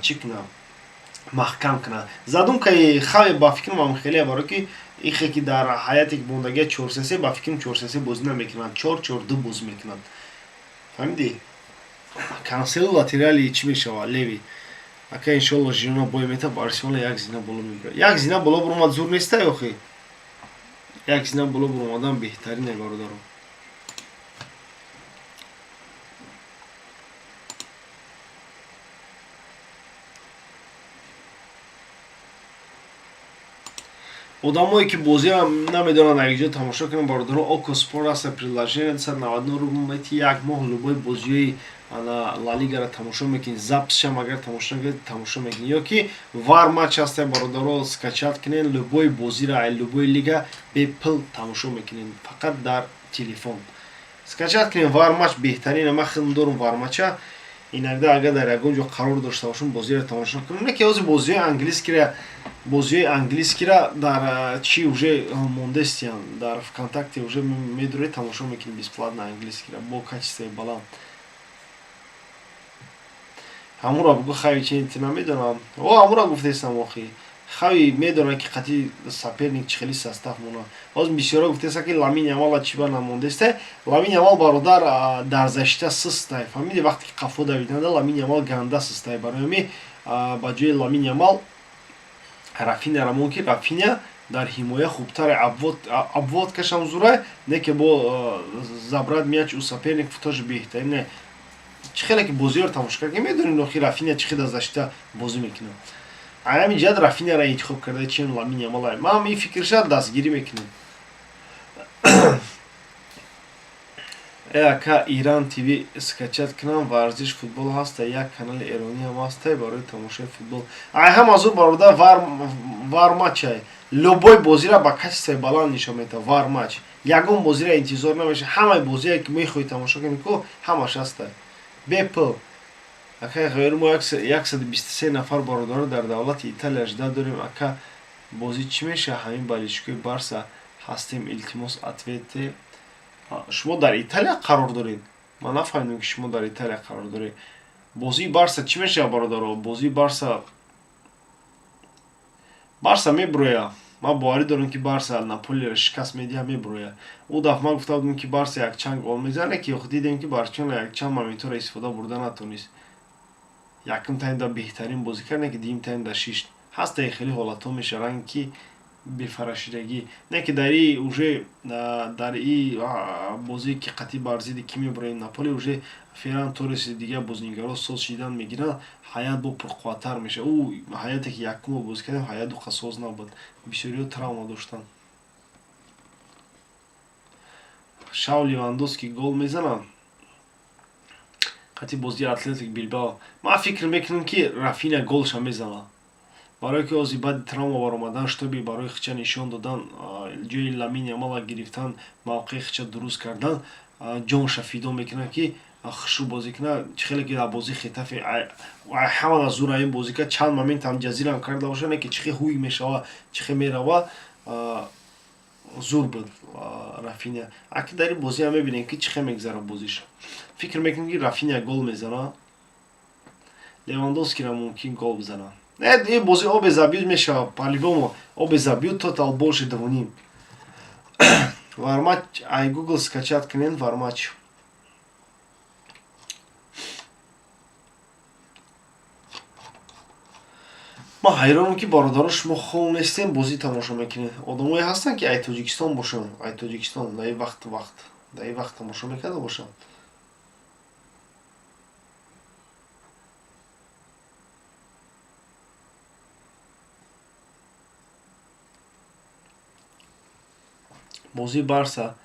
чӣ кунад, маҳкам кунад. Задумкаи Хави, ба фикрам, ҳам хеле, барое ки ихе ки дар ҳаяте ки мондагия 4-3-3, ба фикрам, 4-3-3 бозӣ намекунанд, 4-4-2 бозӣ мекунанд, фаҳмидӣ? Кансело латерали чӣ мешавад, левый. Ака, иншоалло, Жирона бой мета, Барселона як зина боло мебарад. Як зина боло буромад, зур нестай, охи? Як зина боло буромадан беҳтарине, бародаро. Одамое ки бозиам намедонанд якҷо тамошо кунанд, бародаро, Окко Спорт аста, приложение, 299 рубл мети, як моҳ любой бозиҳои Ла Лигаро тамошо мекунед, записшам агар тамошо накунед, тамошо мекунед. Ё ки Вар Матч ҳаста, бародаро, скачать кунед, любой бозиро ай любой лига бепул тамошо мекунед, фақат дар телефон скачать кунед. Вар Матч беҳтарин. Ман худм дорум Вар Матча. Иногда агар дар ягон ҷо қарор дошта бошам, бозиро тамошо кунам. Не ки ҳозир бозиҳои английскира дар чи уже мондестиян, дар ВКонтакте уже медуред, тамошо мекунед бесплатно английскира бо качествои баланд. Ҳамуро бугӯ, Хави чи намедонам. О, ҳамуро гуфтестам, охи. Хави медонад, ки қатъи соперник чӣ хели состав мона. Ҳозир бисёро гуфтеста, ки Ламин Ямала чӣ ба намондеста. Ламин Ямал, бародар, дар защита систай, фаҳмиди? Вақте ки қафо давиданда, Ламин Ямал ганда систай. Барои ҳамин ба ҷои Ламин Ямал Рафиняра мон, ки Рафиня дар ҳимоя хубтаре, обводкашам зурай, не ки бо забрать мяч у соперник тоже беҳтарин. Чӣ хеле ки бозиёро тамошо кард, медонед, охи, Рафиня чӣ хел дар защита бозӣ мекунад. Ҳамин ҷиҳат Рафиняра интихоб карда, чем Ламин Ямала. Ман ин фикрша дастгирӣ мекунем. Э, ака, Иран ТВ скачать кунам, варзиш, футбол ҳаста? Як канали эронӣ ҳам ҳастай барои тамошои футбол. Ай ҳам азур, бародар, Вар Матчай, любой бозиро ба качествои баланд нишон медиҳад Вар Матч. Ягон бозиро интизор намешавад, ҳамаи бозие ки мехоҳӣ тамошо кунӣ ку, ҳамаш ҳастай бепул. Акай ғайр, мо 123 нафар бародаро дар давлати Италия жда дорем. Ака, бозӣ чӣ мешавад? Ҳамин болельщикои Барса ҳастем, илтимос, ответьте. Шумо дар Италия қарор доред? Ман нафаҳмидам, ки шумо дар Италия қарор доред. Бозии Барса чӣ мешавад, бародаро? Бозии Барса, Барса мебурояд. Ман боварӣ дорам, ки Барса Наполиро шикаст медиҳад, мебурояд. Ӯ дафъа ман гуфта будам, ки Барса якчанд гол мезанад, ки дидем, ки Барселона якчанд моментҳоро истифода бурда натонист. Якум таймда беҳтарин бозӣ кард, не ки дуюм таймда шишт. Ҳастаи хеле ҳолатҳо мешаванд, ки бефарашидагӣ, не ки дар и уже дар и бозие ки қатъи бар зидди ки мебуроем, Наполи, уже Ферран Торреси, дигар бозигаро соз шидан мегиранд, ҳаят бо пурқувваттар мешавад. Ӯ ҳаяте ки якумро бозӣ кардем, ҳаят дуқа соз набуд, бисёриҳо травма доштанд. Шав Левандовски гол мезанад қатъи бозии Атлетик Билбао. Ман фикр мекунам, ки Рафиня голша мезанад, барое ки ҳозир баъди травма баромадан, шитоби барои хича нишон додан, ҷои Ламин Ямала гирифтан, мавқеи хича дуруст кардан, ҷонша фидо мекунад, ки хушрӯ бозӣ кунад. Чӣ хеле ки дар бозии Хетафе ҳамада зур ин бозӣ кард, чанд моментам ҷазирам карда бошад, не ки чӣ хел ҳуй мешава, чӣ хел мерава, зур буд Рафиня. Аки дар ин бозиам мебинем, ки чӣ хел мегзарад бозиш. Фикр мекунем, ки Рафиня гол мезанад, Левандовскиро мумкин гол бизанад. Ин бозӣ оба забьют мешавад, по-любому оба забьют, тотал больше 2,5. Вармач ай Гугл скачать кунед, Вармач. Ман ҳайронам, ки, бародаро, шумо хоб нестем, бозӣ тамошо мекунед. Одамое ҳастанд, ки ай Тоҷикистон бошанд, ай Тоҷикистон дар ин вақт дар ин вақт тамошо мекарда бошанд. Бозии Барса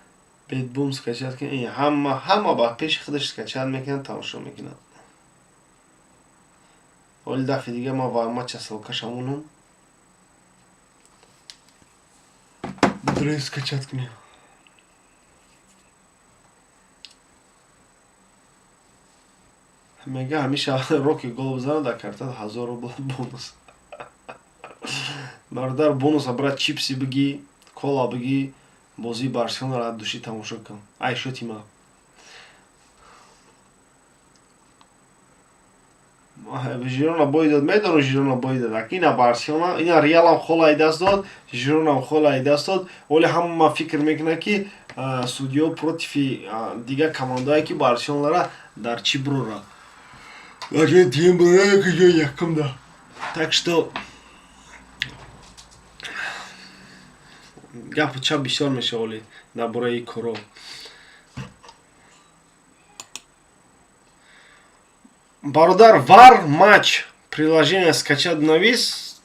Бетбум скачать кунед. Ҳама ба пеши худаш скачать мекунад, тамошо мекунад. Оли дафъи дига ман вармача ссылкаша монам. Бидрои скачать кунем. Мега ҳамеша Роки гол бизанад, дар картат 1000 рубл бонус. Бародар, бонуса брат, чипси бигӣ, кола бигӣ, бозии Барселонаро аз душӣ тамошо кун. Ай шоти ма. Жирона бой дод, медонам Жирона бой дод. Ак ина Барселона, ина Реалам холай даст дод, Жиронам холай даст дод. Оле ҳама фикр мекунад, ки судьё против дигар командаое, ки Барселонара дар чӣ брора. Дар ҷои дуюм брора ё ки ҷои якум да. Так что гапу чап бисёр мешава оли дар бораи коро. Бародар, Вар Матч приложение скачать навис,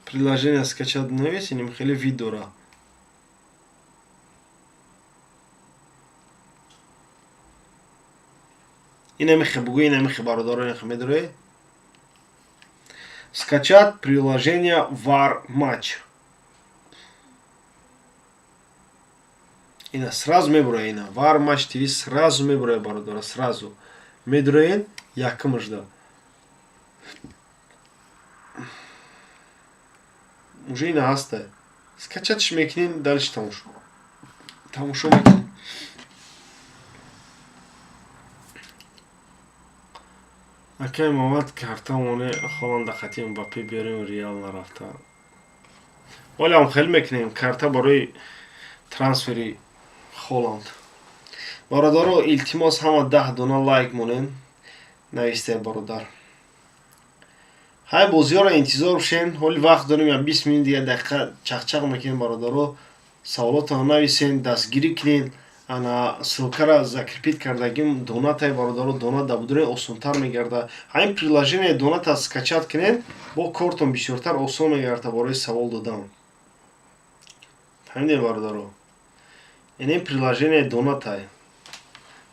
приложение скачать навис, иним хеле вид дора. Инамихе бугӯ, инамихе, бародаро, инахе медоред. Скачать приложение Вар Матч. Ина сразу мебуроя, ина Вар Матч ТВ сразу мебуроя, бародаро, сразу. Медроен якумашда. Уже ина ҳаста. Скачатьш мекунем, дальше тамошо. Тамошо мекунем. Акай Мамад, карта моне Холанда хати Мбаппе биёрем, Реал нарафта. Олям хел мекунем карта барои трансфери Холанд. Бародаро, илтимос, ҳама 10 дона лайк монен. Нависте, бародар. Ҳай, бозиҳоро интизор бошен. Ҳоли вақт дорем, я 20 минут дигар дақиқа чақчақ мекунем, бародаро. Саволотонро нависен, дастгирӣ кунен. Ана ссылкара закрепить кардагим донатай, бародаро, донат да будурен осонтар мегарда. Ҳамин приложение доната скачать кунен, бо кортон бисёртар осон мегарда барои савол додан. Фаҳмидем, бародаро? Ин приложение донатай.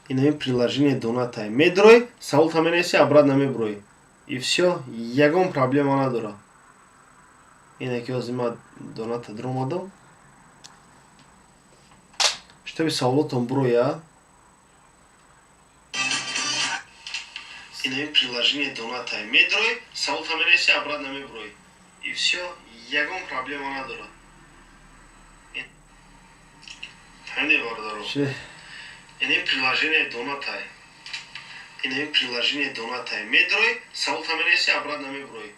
Ин приложение донатай. Медрой, саволта менависи, обратно мебурой. И всё, ягон проблема надора. Ине ки ҳозир ман доната дуромадам. Чтобы саволотон буроя. Ин приложение донатай. Медрой, саволта менависи, обратно мебурой. И всё, ягон проблема надора. Фаҳмидем, бародаро? Ин приложение донатай. Ин приложение донатай. Медрой, саволта менависи, обратно мебурой.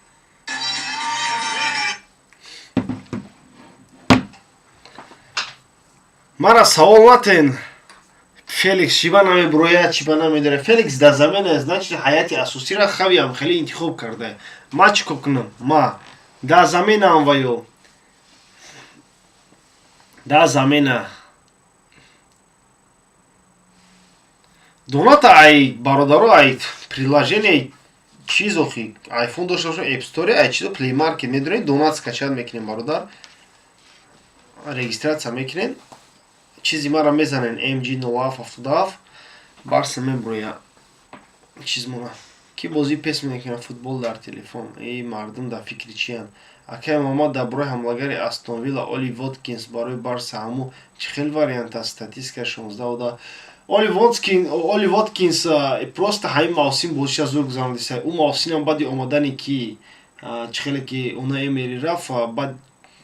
Мара савол натен. Феликс чиба намебурояд, чиба намедорад. Феликс дар замена, значит, ҳаяти асосиро Хавиам хеле интихоб карда. Ма чӣ кор кунам? Ма дар заменаам ваё. Дар замена. Доната ай, бародаро, ай приложение чиз, охи айфон дошта бошем, App Store, ай чизо, Play Market медонед, донат скачать мекунем, бародар. Регистрация мекунем. Чизи мара мезанен MG 0777 Барса, меброя чизмона. Ки бозӣ пес мекунад футбол дар телефон? Эй, мардум дар фикри чиянд? Акай Мамад, дар бораи ҳамлагари Астон Вилла Оли Воткинс барои Барса ҳаму чӣ хел вариант аст? Статистика 16 да. Оли Воткинс просто ҳамин мавсим бозиша зур гузарондиса. Ӯ мавсимам баъди омадани ки чӣ хеле ки Уна Эмери рафт, баъд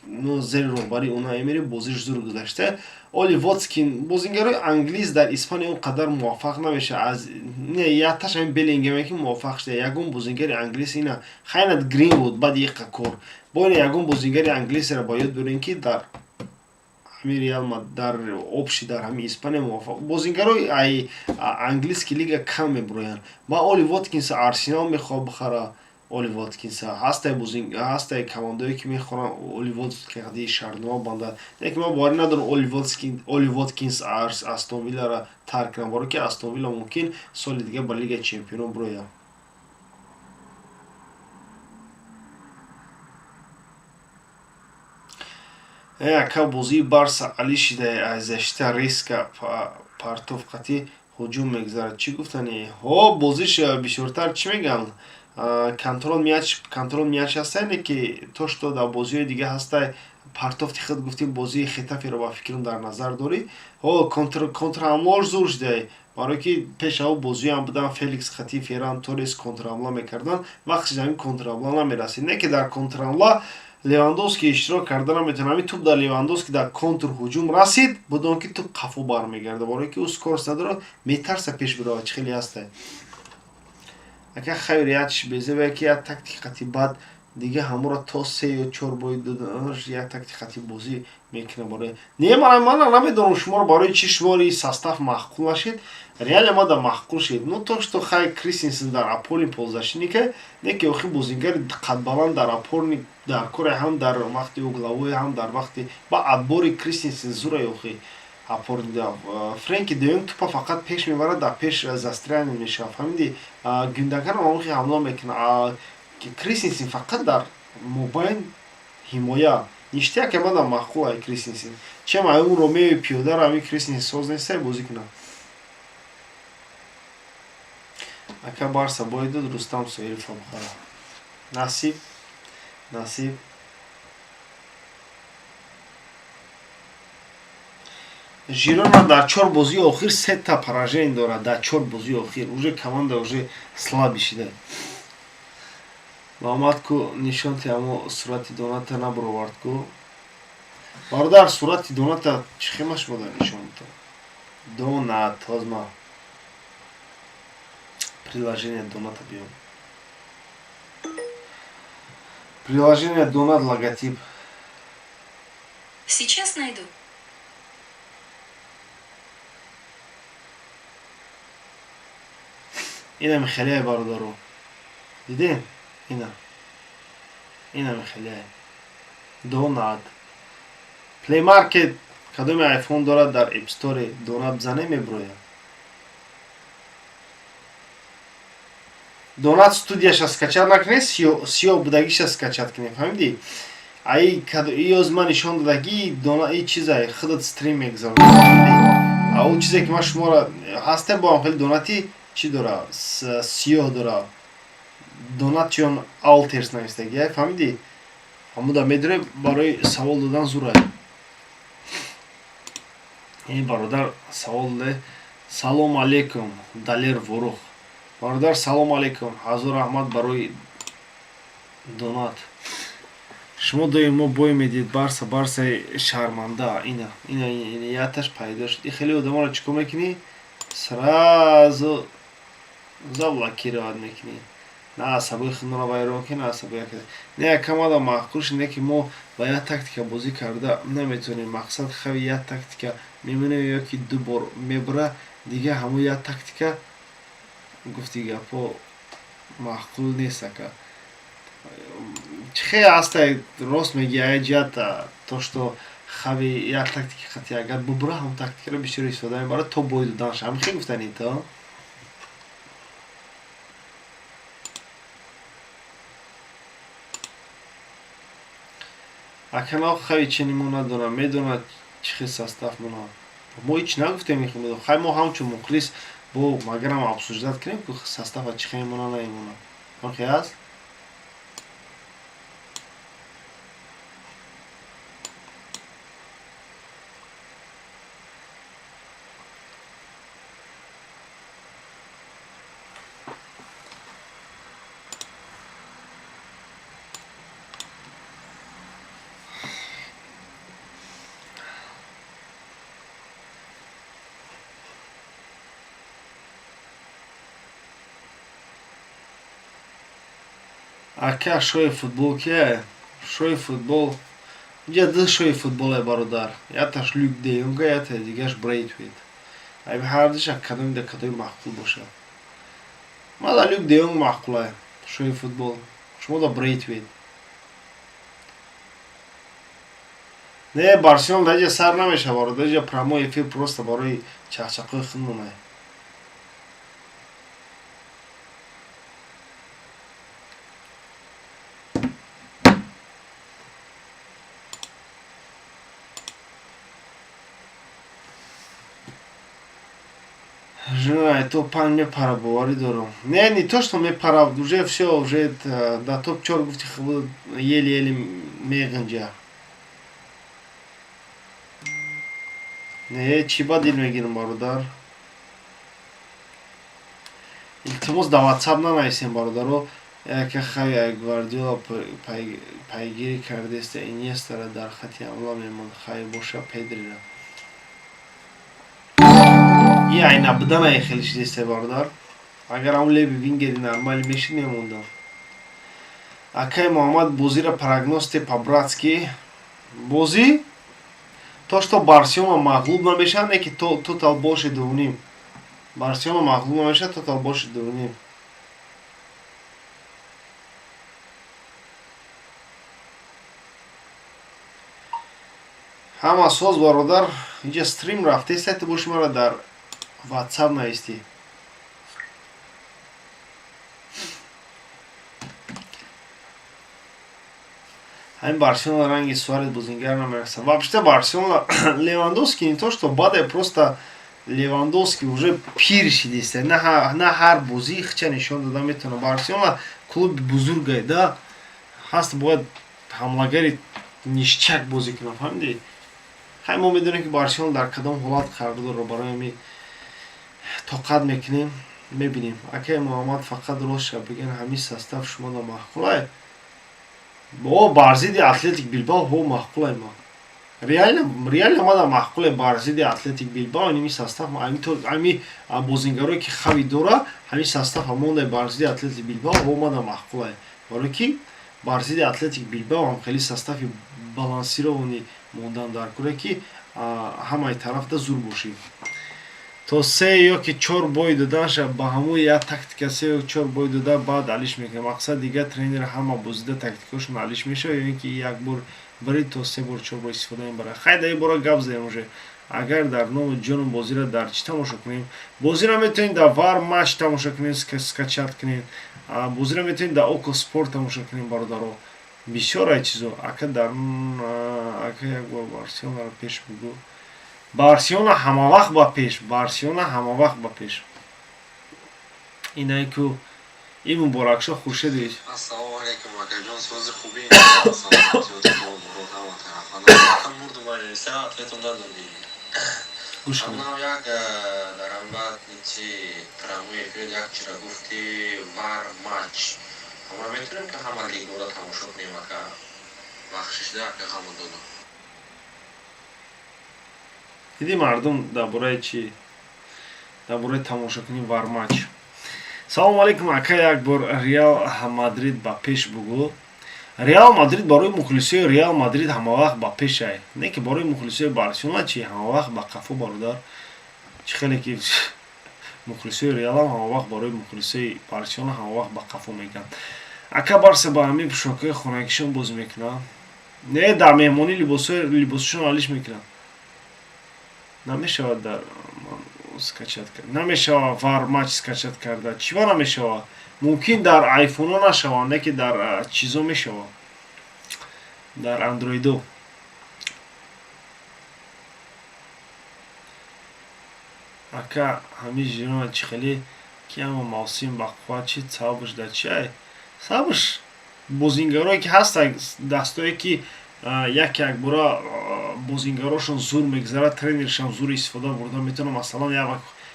ну зери роҳбарии Уна Эмери бозиш зур гузашта. Оли Воткин, бозингарои англис дар Испания он қадар муваффақ намешавад. Аз не якташ ҳамин Беллингеме ки муваффақ шуда. Ягон бозингари англис ина хайнат Гринвуд баъди иқа кор. Бо ина ягон бозингари англисеро ба ёд биёрем, ки дар ҳамин Реал дар общий дар ҳамин Испания муваффақ. Бозингарои ай английский лига кам мебуроянд. Ба Оли Воткинса Арсенал мехоҳад бихара. Оли Воткинса ҳастай, ҳастай командое, ки мехоҳанд Оли Воткинс шартнома бандад. Лекин ман боварӣ надорам, Оли Воткинс Астон Вилларо тарк кунад, барое ки Астон Вилла мумкин соли дигар ба Лигаи Чемпионон бурояд. Ака, бозии Барса али шида, аз защита резко партов қатӣ ҳуҷум мегузарад. Чӣ гуфтани? Ҳо, бозиш бисёртар, чӣ мегӯянд, контроль мяч, контроль мяч ҳастай, не ки то что дар бозиҳои дига ҳастай. Партофти худ гуфтим, бозии Хетаферо ба фикрам дар назар дорӣ. Ҳо, контрҳамлаош зур шудай, барое ки пешаво бозиҳоам будан, Феликс хати Ферран Торрес контрҳамла мекарданд, вақтиш ҳамин контрҳамла намерасид. Не ки дар контрҳамла Левандовски иштирок карда наметавонад. Ҳамин туп дар Левандовски дар контрҳуҷум расид, будон ки туп қафо бармегардад, барое ки ӯ скорость надорад, метарса пеш биравад. Чӣ хеле ҳастай, ака? Хайр, якш безебе ки як тактики қати баъд дига ҳамуро то се ё чор бой доданаш, як тактики қати бозӣ мекунад. Барои не, ман намедонам шуморо барои чӣ шумори состав маъқул нашид. Реально мада маъқул шид. Ну, то что хай, Кристенсен дар опорный полузащитника, не ки охи бозингари қадбаланд дар опорный дар коре, ҳам дар вақти угловой, ҳам дар вақти ба отбори Кристенсен зура. Охи опорный Френки де Йонг тупа фақат пеш мебарад, дар пеш застрянен мешавад, фаҳмиди? Гюндоганам охи ҳамла мекунад, Кристенсен фақат дар мобайн ҳимоя ништяк. Мада маъқул ай Кристенсен, чем ай он Ромеои пиёдаро. Ами Кристенсен соз нестай бозӣ кунад. Ака, Барса бой дод, Рустам Соиров бухара. Насиб, насиб. Жирона дар чор бозии охир сета поражение дорад. Дар чор бозии охир уже команда уже слабый шида. Муҳаммад ку нишонти, амо сурати доната набаровард ку. Бародар, сурати доната чӣ хема шумо дар нишон дод? Донат ҳозма приложение доната биём, приложение донат, логотип. Сейчас найду. Инами хеле, бародаро, дидем, ина, инами хеле донат. Play Market, кадоме айфон дорад, дар App Store донат бизане, меброяд. Донат студияша скачать накунед, сиёҳ будагиша скачать кунед, фаҳмидӣ? Ай ёз ман нишон додагӣ дона и чизай худат стрим мегузаронӣ, а он чизе ки ман шуморо ҳастем, бо ҳам хеле донати чӣ дора, сиёҳ дора, донат чиён алтерс навистагӣ, фаҳмидӣ? Ҳамуда медонем, барои савол додан зурай. Ин бародар савол дода. Салом алейкум, Далер Ворух бародар, салом алейкум, ҳазор раҳмат барои донат. Шумо доимо бой медиҳед Барса, Барсаи шарманда. Ина, ина, яташ пайдо шуд. И хеле одаморо чӣ кор мекунӣ? Сразу заблокировать мекунӣ. На асабои худмонро вайрон кунӣ, на асабои яке. Не, якамада маъқул шуд, не ки мо ба як тактика бозӣ карда наметавонем. Мақсад, хави як тактика мемонем ё ки ду бор мебара, дига ҳамон як тактика. Гуфти гапҳо маъқул нест, ака. Чӣ хеле ҳастай, рост мегӯӣ, ай ҷиҳат, то что хави як тактики қатъи агар бубура, ҳамон тактикаро бисёр истифода мебарад то бой доданаш. Ҳамин хел гуфтанӣ то? Аканал хави чени мо надонам, медонад чӣ хел состав мона. Мо ҳеч нагуфтем. Хай, мо ҳамчун мухлис бо магарам обсуждать кунем, ки состава чӣ хел мемона, намемона. Ҳамхел аст. Ака, шои футбол кия? Шои футбол инҷа ду шои футболе, бародар: якташ Люк де Йонга, яктаи дигаш Брейтвейт. Ай ҳардуша кадоми да кадоми маъқул бошад? Мада Люк де Йонг маъқулай, шои футбол. Шумо да Брейтвейт. Не, Барселона дар инҷа сар намешавад, бародар, инҷа прямой эфир просто барои чақчақҳои худмонай. Жена, топ 5 мепара, боварӣ дорам. Не, не то что мепара, уже всё, уже да топ 4 гуфти, еле-еле меғинҷа. Не, чӣ ба дил мегирам, бародар? Илтимос, да WhatsApp нанависем, бародаро. Яке Хави Гвардиола пайгирӣ кардеста, Иньестара дар хати ҳамла мемонд, Хави боша Педрира. И айна буданае хеле шидесте, бародар. Агар ҳамн левый вингери нормалӣ мешид, мемондам. Акай Муҳаммад, бозира прогноз те по-братски. Бозӣ то что Барселона мағлуб намешавад, не ки тотал больше 2,5. Барселона мағлуб намешавад, тотал больше 2,5. Ҳама соз, бародар, инҷа стрим рафтеста, ту боши мара дар WhatsApp навистӣ. Ҳамин Барселона ранги Суарес бозингар намерасад. Вообще Барселона Левандовский не то что баде, просто Левандовский уже пир шидеста. На ҳар бозӣ хича нишон дода метавонад. Барселона клуби бузургае да ҳаст, бояд ҳамлагари ништяк бозӣ кунад, фаҳмидӣ? Хай, мо медонем, ки Барселона дар кадом ҳолат қарор дорад, барои ҳамин тоқат мекунем, мебинем. Акай Муҳаммад, фақат ростша бигӯен, ҳамин состав шумода маъқулае? О, бар зидди Атлетик Билбао ҳо маъқулае ма. Реально, реально мада маъқуле бар зидди Атлетик Билбао ҳамин состав, ҳамин бозингарое ки Хави дора, ҳамин состав ҳамондай бар зидди Атлетик Билбао ҳо мада маъқулае. Барое ки бар зидди Атлетик Билбао ҳам хеле состави балансированный мондан дар кӯре, ки ҳамаи тарафда зур бошӣ. То се ё ки чор бой доданша ба ҳамун як тактика, се ё чор бой дода, баъд алиш мекунад. Мақсад, дигар тренер ҳама бозида тактикаошон алиш мешавад ё ин ки як бор бари то се бор, чор бор истифода мебарад. Хай, дар ин бора гап задем уже. Агар дар номи ҷону, бозиро дар чӣ тамошо кунем? Бозиро метавонед дар Вар Матч тамошо кунед, скачать кунед. Бозиро метавонед дар Око Спорт тамошо кунед, бародаро. Бисёр ай чизо. Ака, дар ака, як бор Барселонаро пеш бугӯ. Барселона ҳамавақт ба пеш, Барселона ҳамавақт ба пеш. Инае ку ин Муборакшо Хуршедович. Ассалому алайкум, акаҷон, сози хубӣ, мурду ответон дадодӣ. Гӯш кун. Амнам як дар амбад чи прямой эфир як чира гуфти, Вар Матч. Ама метавонем, ки ҳама лигора тамошо кунем, ака? Бахшишда, ака, ҳама додам. Диди, мардум дар бораи чӣ? Дар бораи тамошокунии Варматч. Салому алайкум, ака, як бор Реал Мадрид ба пеш бугӯ. Реал Мадрид барои мухлисои Реал Мадрид ҳамавақт ба пешай, не ки барои мухлисои Барселона чи ҳамавақт ба қафо, бародар. Чӣ хеле ки мухлисои Реалам ҳамавақт барои мухлисои Барселона ҳамавақт ба қафо мегӯянд. Ака, Барса ба ҳамин пӯшокҳои хонагишон бозӣ мекунад? Не, дар меҳмонӣ либосашон алиш мекунад. Намешавад дар скачать намешавад Вар Матч скачать карда. Чиба намешавад? Мумкин дар айфонҳо нашавад, не ки дар чизо мешавад, дар андроидо. Ака, ҳамин Жирона чӣ хеле ки ҳама мавсим бақувват чид, сабабаш дар чиай? Сабабаш бозингарое ки ҳастанд, дастое ки як якбора бозингарошон зур мегузарад, тренершам зур истифода бурда метавонад. Масалан, як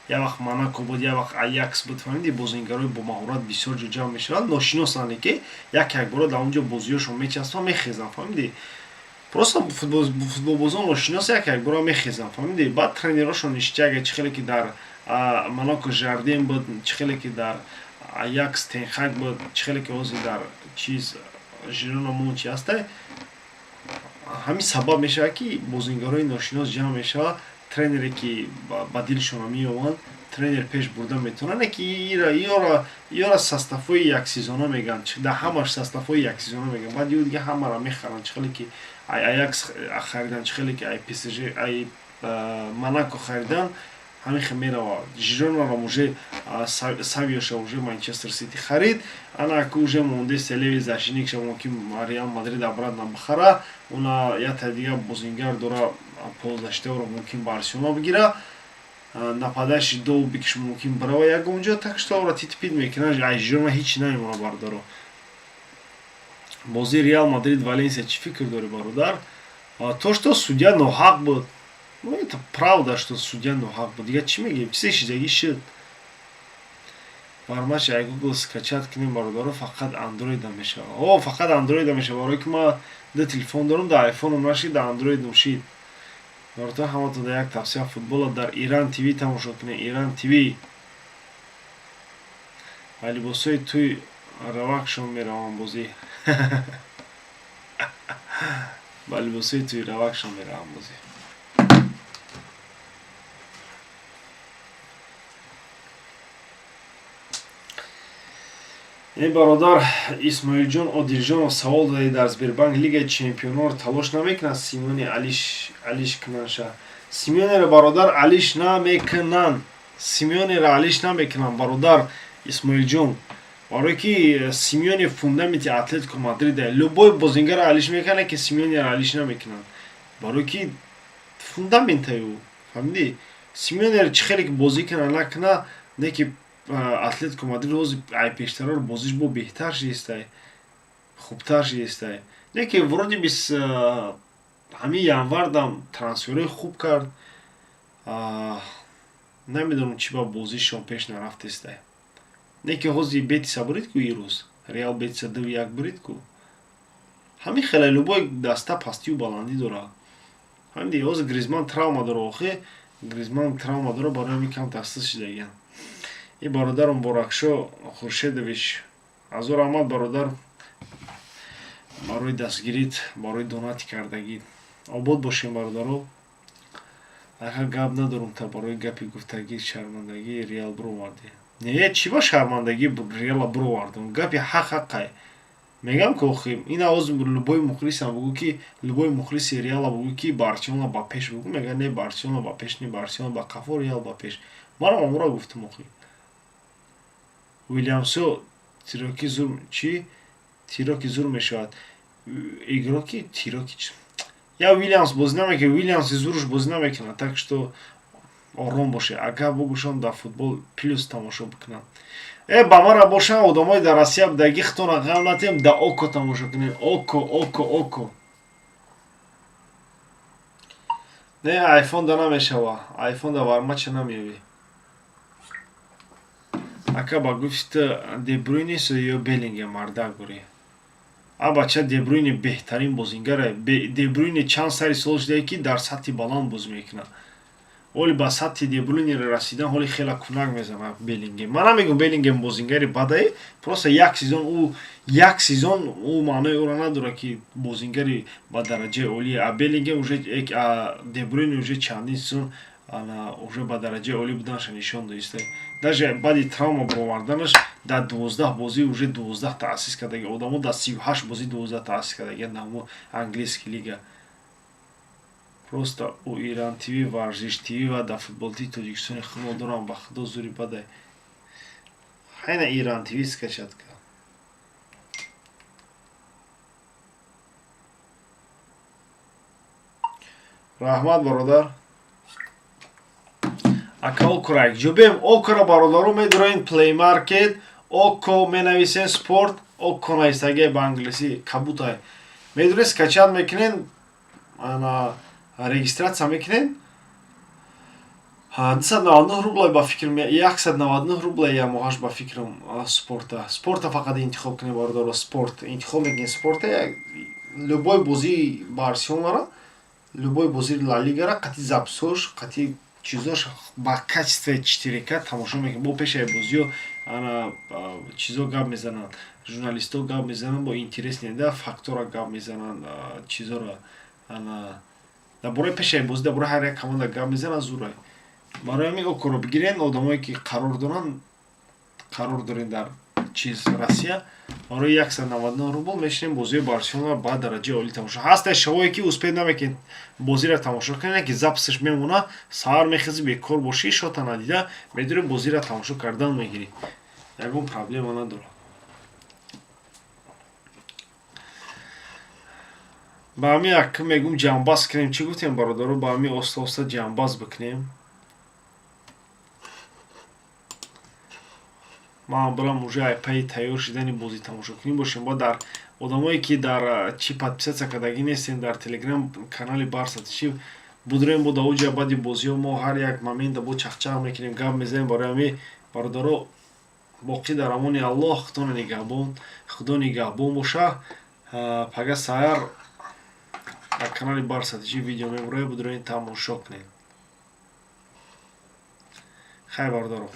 вақт Монако буд, як вақт Аякс буд, фаҳмиди, бозингарои бомаҳорат бисёр ҷо ҷамъ мешаванд, ношиносанд, ки як якбора дар он ҷо бозиҳошон мечаспанд, мехезанд, фаҳмиди. Просто футболбозон ношинос як якбора мехезанд, фаҳмиди. Баъд тренерошон ништяк, чӣ хеле ки дар Монако Жардем буд, чӣ хеле ки дар Аякс Тенхак буд, чӣ хеле ки ҳозир дар чиз Жирона Мончи ҳастай. Ҳамин сабаб мешавад, ки бозингарои ношинос ҷамъ мешавад, тренере ки ба дилшона меёванд, тренер пеш бурда метавонад. Не ки ёра составҳои яксезона мегӯянд, дар ҳамаш составҳои яксезона мегӯянд, баъд ё дига ҳамаро мехаранд. Чӣ хеле ки ай Аякс харидан, чӣ хеле ки ай ПСЖ, ай Монако харидан, ҳамин хел меравад. Жиронаро уже Савиоша уже Манчестер Сити харид, ана ку уже мондест левый защитникша, мумкин Реал Мадрид обратно бихара. Уна якта дига бозингар дора, полузащитаро мумкин Барселона бигира. Нападающий Довбикш мумкин бирава ягон ҷо, так что ора титпит мекунад, ай Жирона ҳичи намемона, бародаро. Бозии Реал Мадрид Валенсия чӣ фикр дорӣ, бародар? То, что судья ноҳақ буд. Ну, это правда, что судья ноҳақ буд. Дигар чӣ мегӯем? Чизе шидагӣ шуд. Бармаш ай Google скачать кунем, бародаро, фақат андроида мешавад. О, фақат андроида мешавад, барое ки ман ду телефон дорам, дар айфоном нашид, дар андроидам шид. Баротон ҳаматон дар як тавсия: футболро дар Иран ТВ тамошо кунед, Иран ТВ. Ба либосҳои тӯй равакшон меравам бозӣ. Ба либосҳои тӯй равакшон меравам бозӣ. Ин бародар Исмоилҷон Одилҷонов савол додед: дар Сбербанк Лигаи чемпиононро талош намекунад Симеоне алиш кунанша? Симеонеро, бародар, алиш намекунанд. Симеонеро алиш намекунанд, бародар Исмоилҷон. Барое ки Симеоне фундаменти Атлетико Мадрида. Любой бозингарро алиш мекунад, ки Симеонеро алиш намекунанд. Барое ки фундаментае ӯ. Фаҳмидӣ? Симеонеро чӣ хеле ки бозӣ кунад, накунад, не ки Атлетико Мадрид ҳозир ай пештарро бозиш бо беҳтар шидистай, хубтар шидистай. Не ки вроде бы ҳамин январдам трансферҳои хуб кард. Намедонам, чӣ ба бозишон пеш нарафтестай. Не ки ҳозир Бетиса бурид ку ирӯз. Реал Бетиса 2-1 бурид ку. Ҳамин хеле любой даста пастию баландӣ дорад. Фаҳмидӣ? Ҳозир Гризман травма дора, охи Гризман травма дора, барои ҳамин кам таста шидагиям. И бародар Муборакшо Хуршедович, ҳазор раҳмат, бародар, барои дастгирит, барои донати кардагит. Обод бошем, бародаро. Ака, гап надорум, та барои гапи гуфтагӣ шармандагии Реал бировардӣ. Не, чӣ ба шармандагии Реала бировардам? Гапи ҳақ ҳаққай. Мегам ки охи ин авоз любой мухлисам бугӯ, ки любой мухлиси Реала бугӯ, ки Барселона ба пеш бугӯ, мега: не, Барселона ба пеш не, Барселона ба қафо, Реал ба пеш. Манам амура гуфтам охи. Уильямсо тироки зур чӣ? Тироки зур мешавад. Игроки тироки я Уильямс бозӣ намекунад, Уильямси зуруш бозӣ намекунад, так что ором боше. Агар бугӯшон дар футбол плюс тамошо бикунанд. Э, ба мара бошанд, одамои дар Россия будаги, хитона ғам натем, да Око тамошо кунем. Око, Око, Око. Не, айфон да намешава. Айфон да вармача намеёвӣ. Ака, ба гуфти Дебрюйне ё Беллингем мардак бурӣ? А бача, Дебрюйне беҳтарин бозингаре. Дебрюйне чанд сари сол шудае, ки дар сатҳи баланд бозӣ мекунад. Оли ба сатҳи Дебрюйнеро расидан ҳоли хеле кунак мезанад Беллингем. Ман намегӯям, Беллингем бозингари бадае, просто як сезон ӯ, як сезон ӯ маънои ӯро надорад, ки бозингари ба дараҷаи олие. А Беллингем уже, Дебрюйне уже чандин сезон ана уже ба дараҷаи олӣ буданаша нишон доиста. Даже баъди травма бароварданаш дар 12 бозӣ уже 12та ассист кардаги. Одамо дар 38 бозӣ 12та ассист кардаги намо английский лига. Просто у Иран ТВ, Варзиш ТВ ва дар Футбол ТВ Тоҷикистони хумо дорам, ба худо зури бадай. Хайна Иран ТВ скачать кард. Раҳмат, бародар. Ака, Окора ҷубем, Окора, бародаро, медуроин Play Market, Око менависен, спорт, Око нависаге ба англисӣ, кабутай. Медуред, скачать мекунен, ана регистрация мекунен. 299 рубла ба фикрам, 199 рубла я моҳаш ба фикрам спорта. Спорта фақат интихоб кунед, бародаро, спорт интихоб мекунед, спорта, любой бозии Барселонара, любой бозии Ла Лигара қати записош, қати чизош ба качествои 4К тамошо мекунед. Бо пешаи бозиҳо ана чизо гап мезананд, журналистҳо гап мезананд, бо интересный да фактора гап мезананд, чизоро ана дар бораи пешаи бозӣ, дар бораи ҳар як команда гап мезананд, зурай. Барои ҳамин Окоро бигирен, одамое ки қарор доранд, қарор дорем дар чиз Россия, барои 199 рубл мешинем, бозии Барселона ба дараҷаи олӣ тамошо. Ҳастае шавое, ки успеть намекунед бозиро тамошо кунед, ки записаш мемона, саҳар мехези, бекор бошӣ, шота надида, медури, бозиро тамошо кардан мегирӣ. Ягон проблема надорад. Ба ҳамин як мегӯм, ҷамъбаст кунем. Чӣ гуфтем, бародаро? Ба ҳамин оста оста ҷамъбаст бикунем. Ман барам, уже ай пайи тайёр шидани бозӣ тамошокунӣ бошем. Ба дар одамое, ки дар чи подписаться кардагӣ нестем, дар Телеграм канали Барса чи будурем, бо дар уҷа баъди бозиҳо мо ҳар як момента бо чахчах мекунем, гап мезанем. Барои ҳамин, бародаро, боқӣ дар амони Аллоҳ, худоно нигаҳбон, Худо нигаҳбон боша. Пага саҳар дар канали Барса чи видео мебурояд, будурем, тамошо кунед. Хайр, бародаро.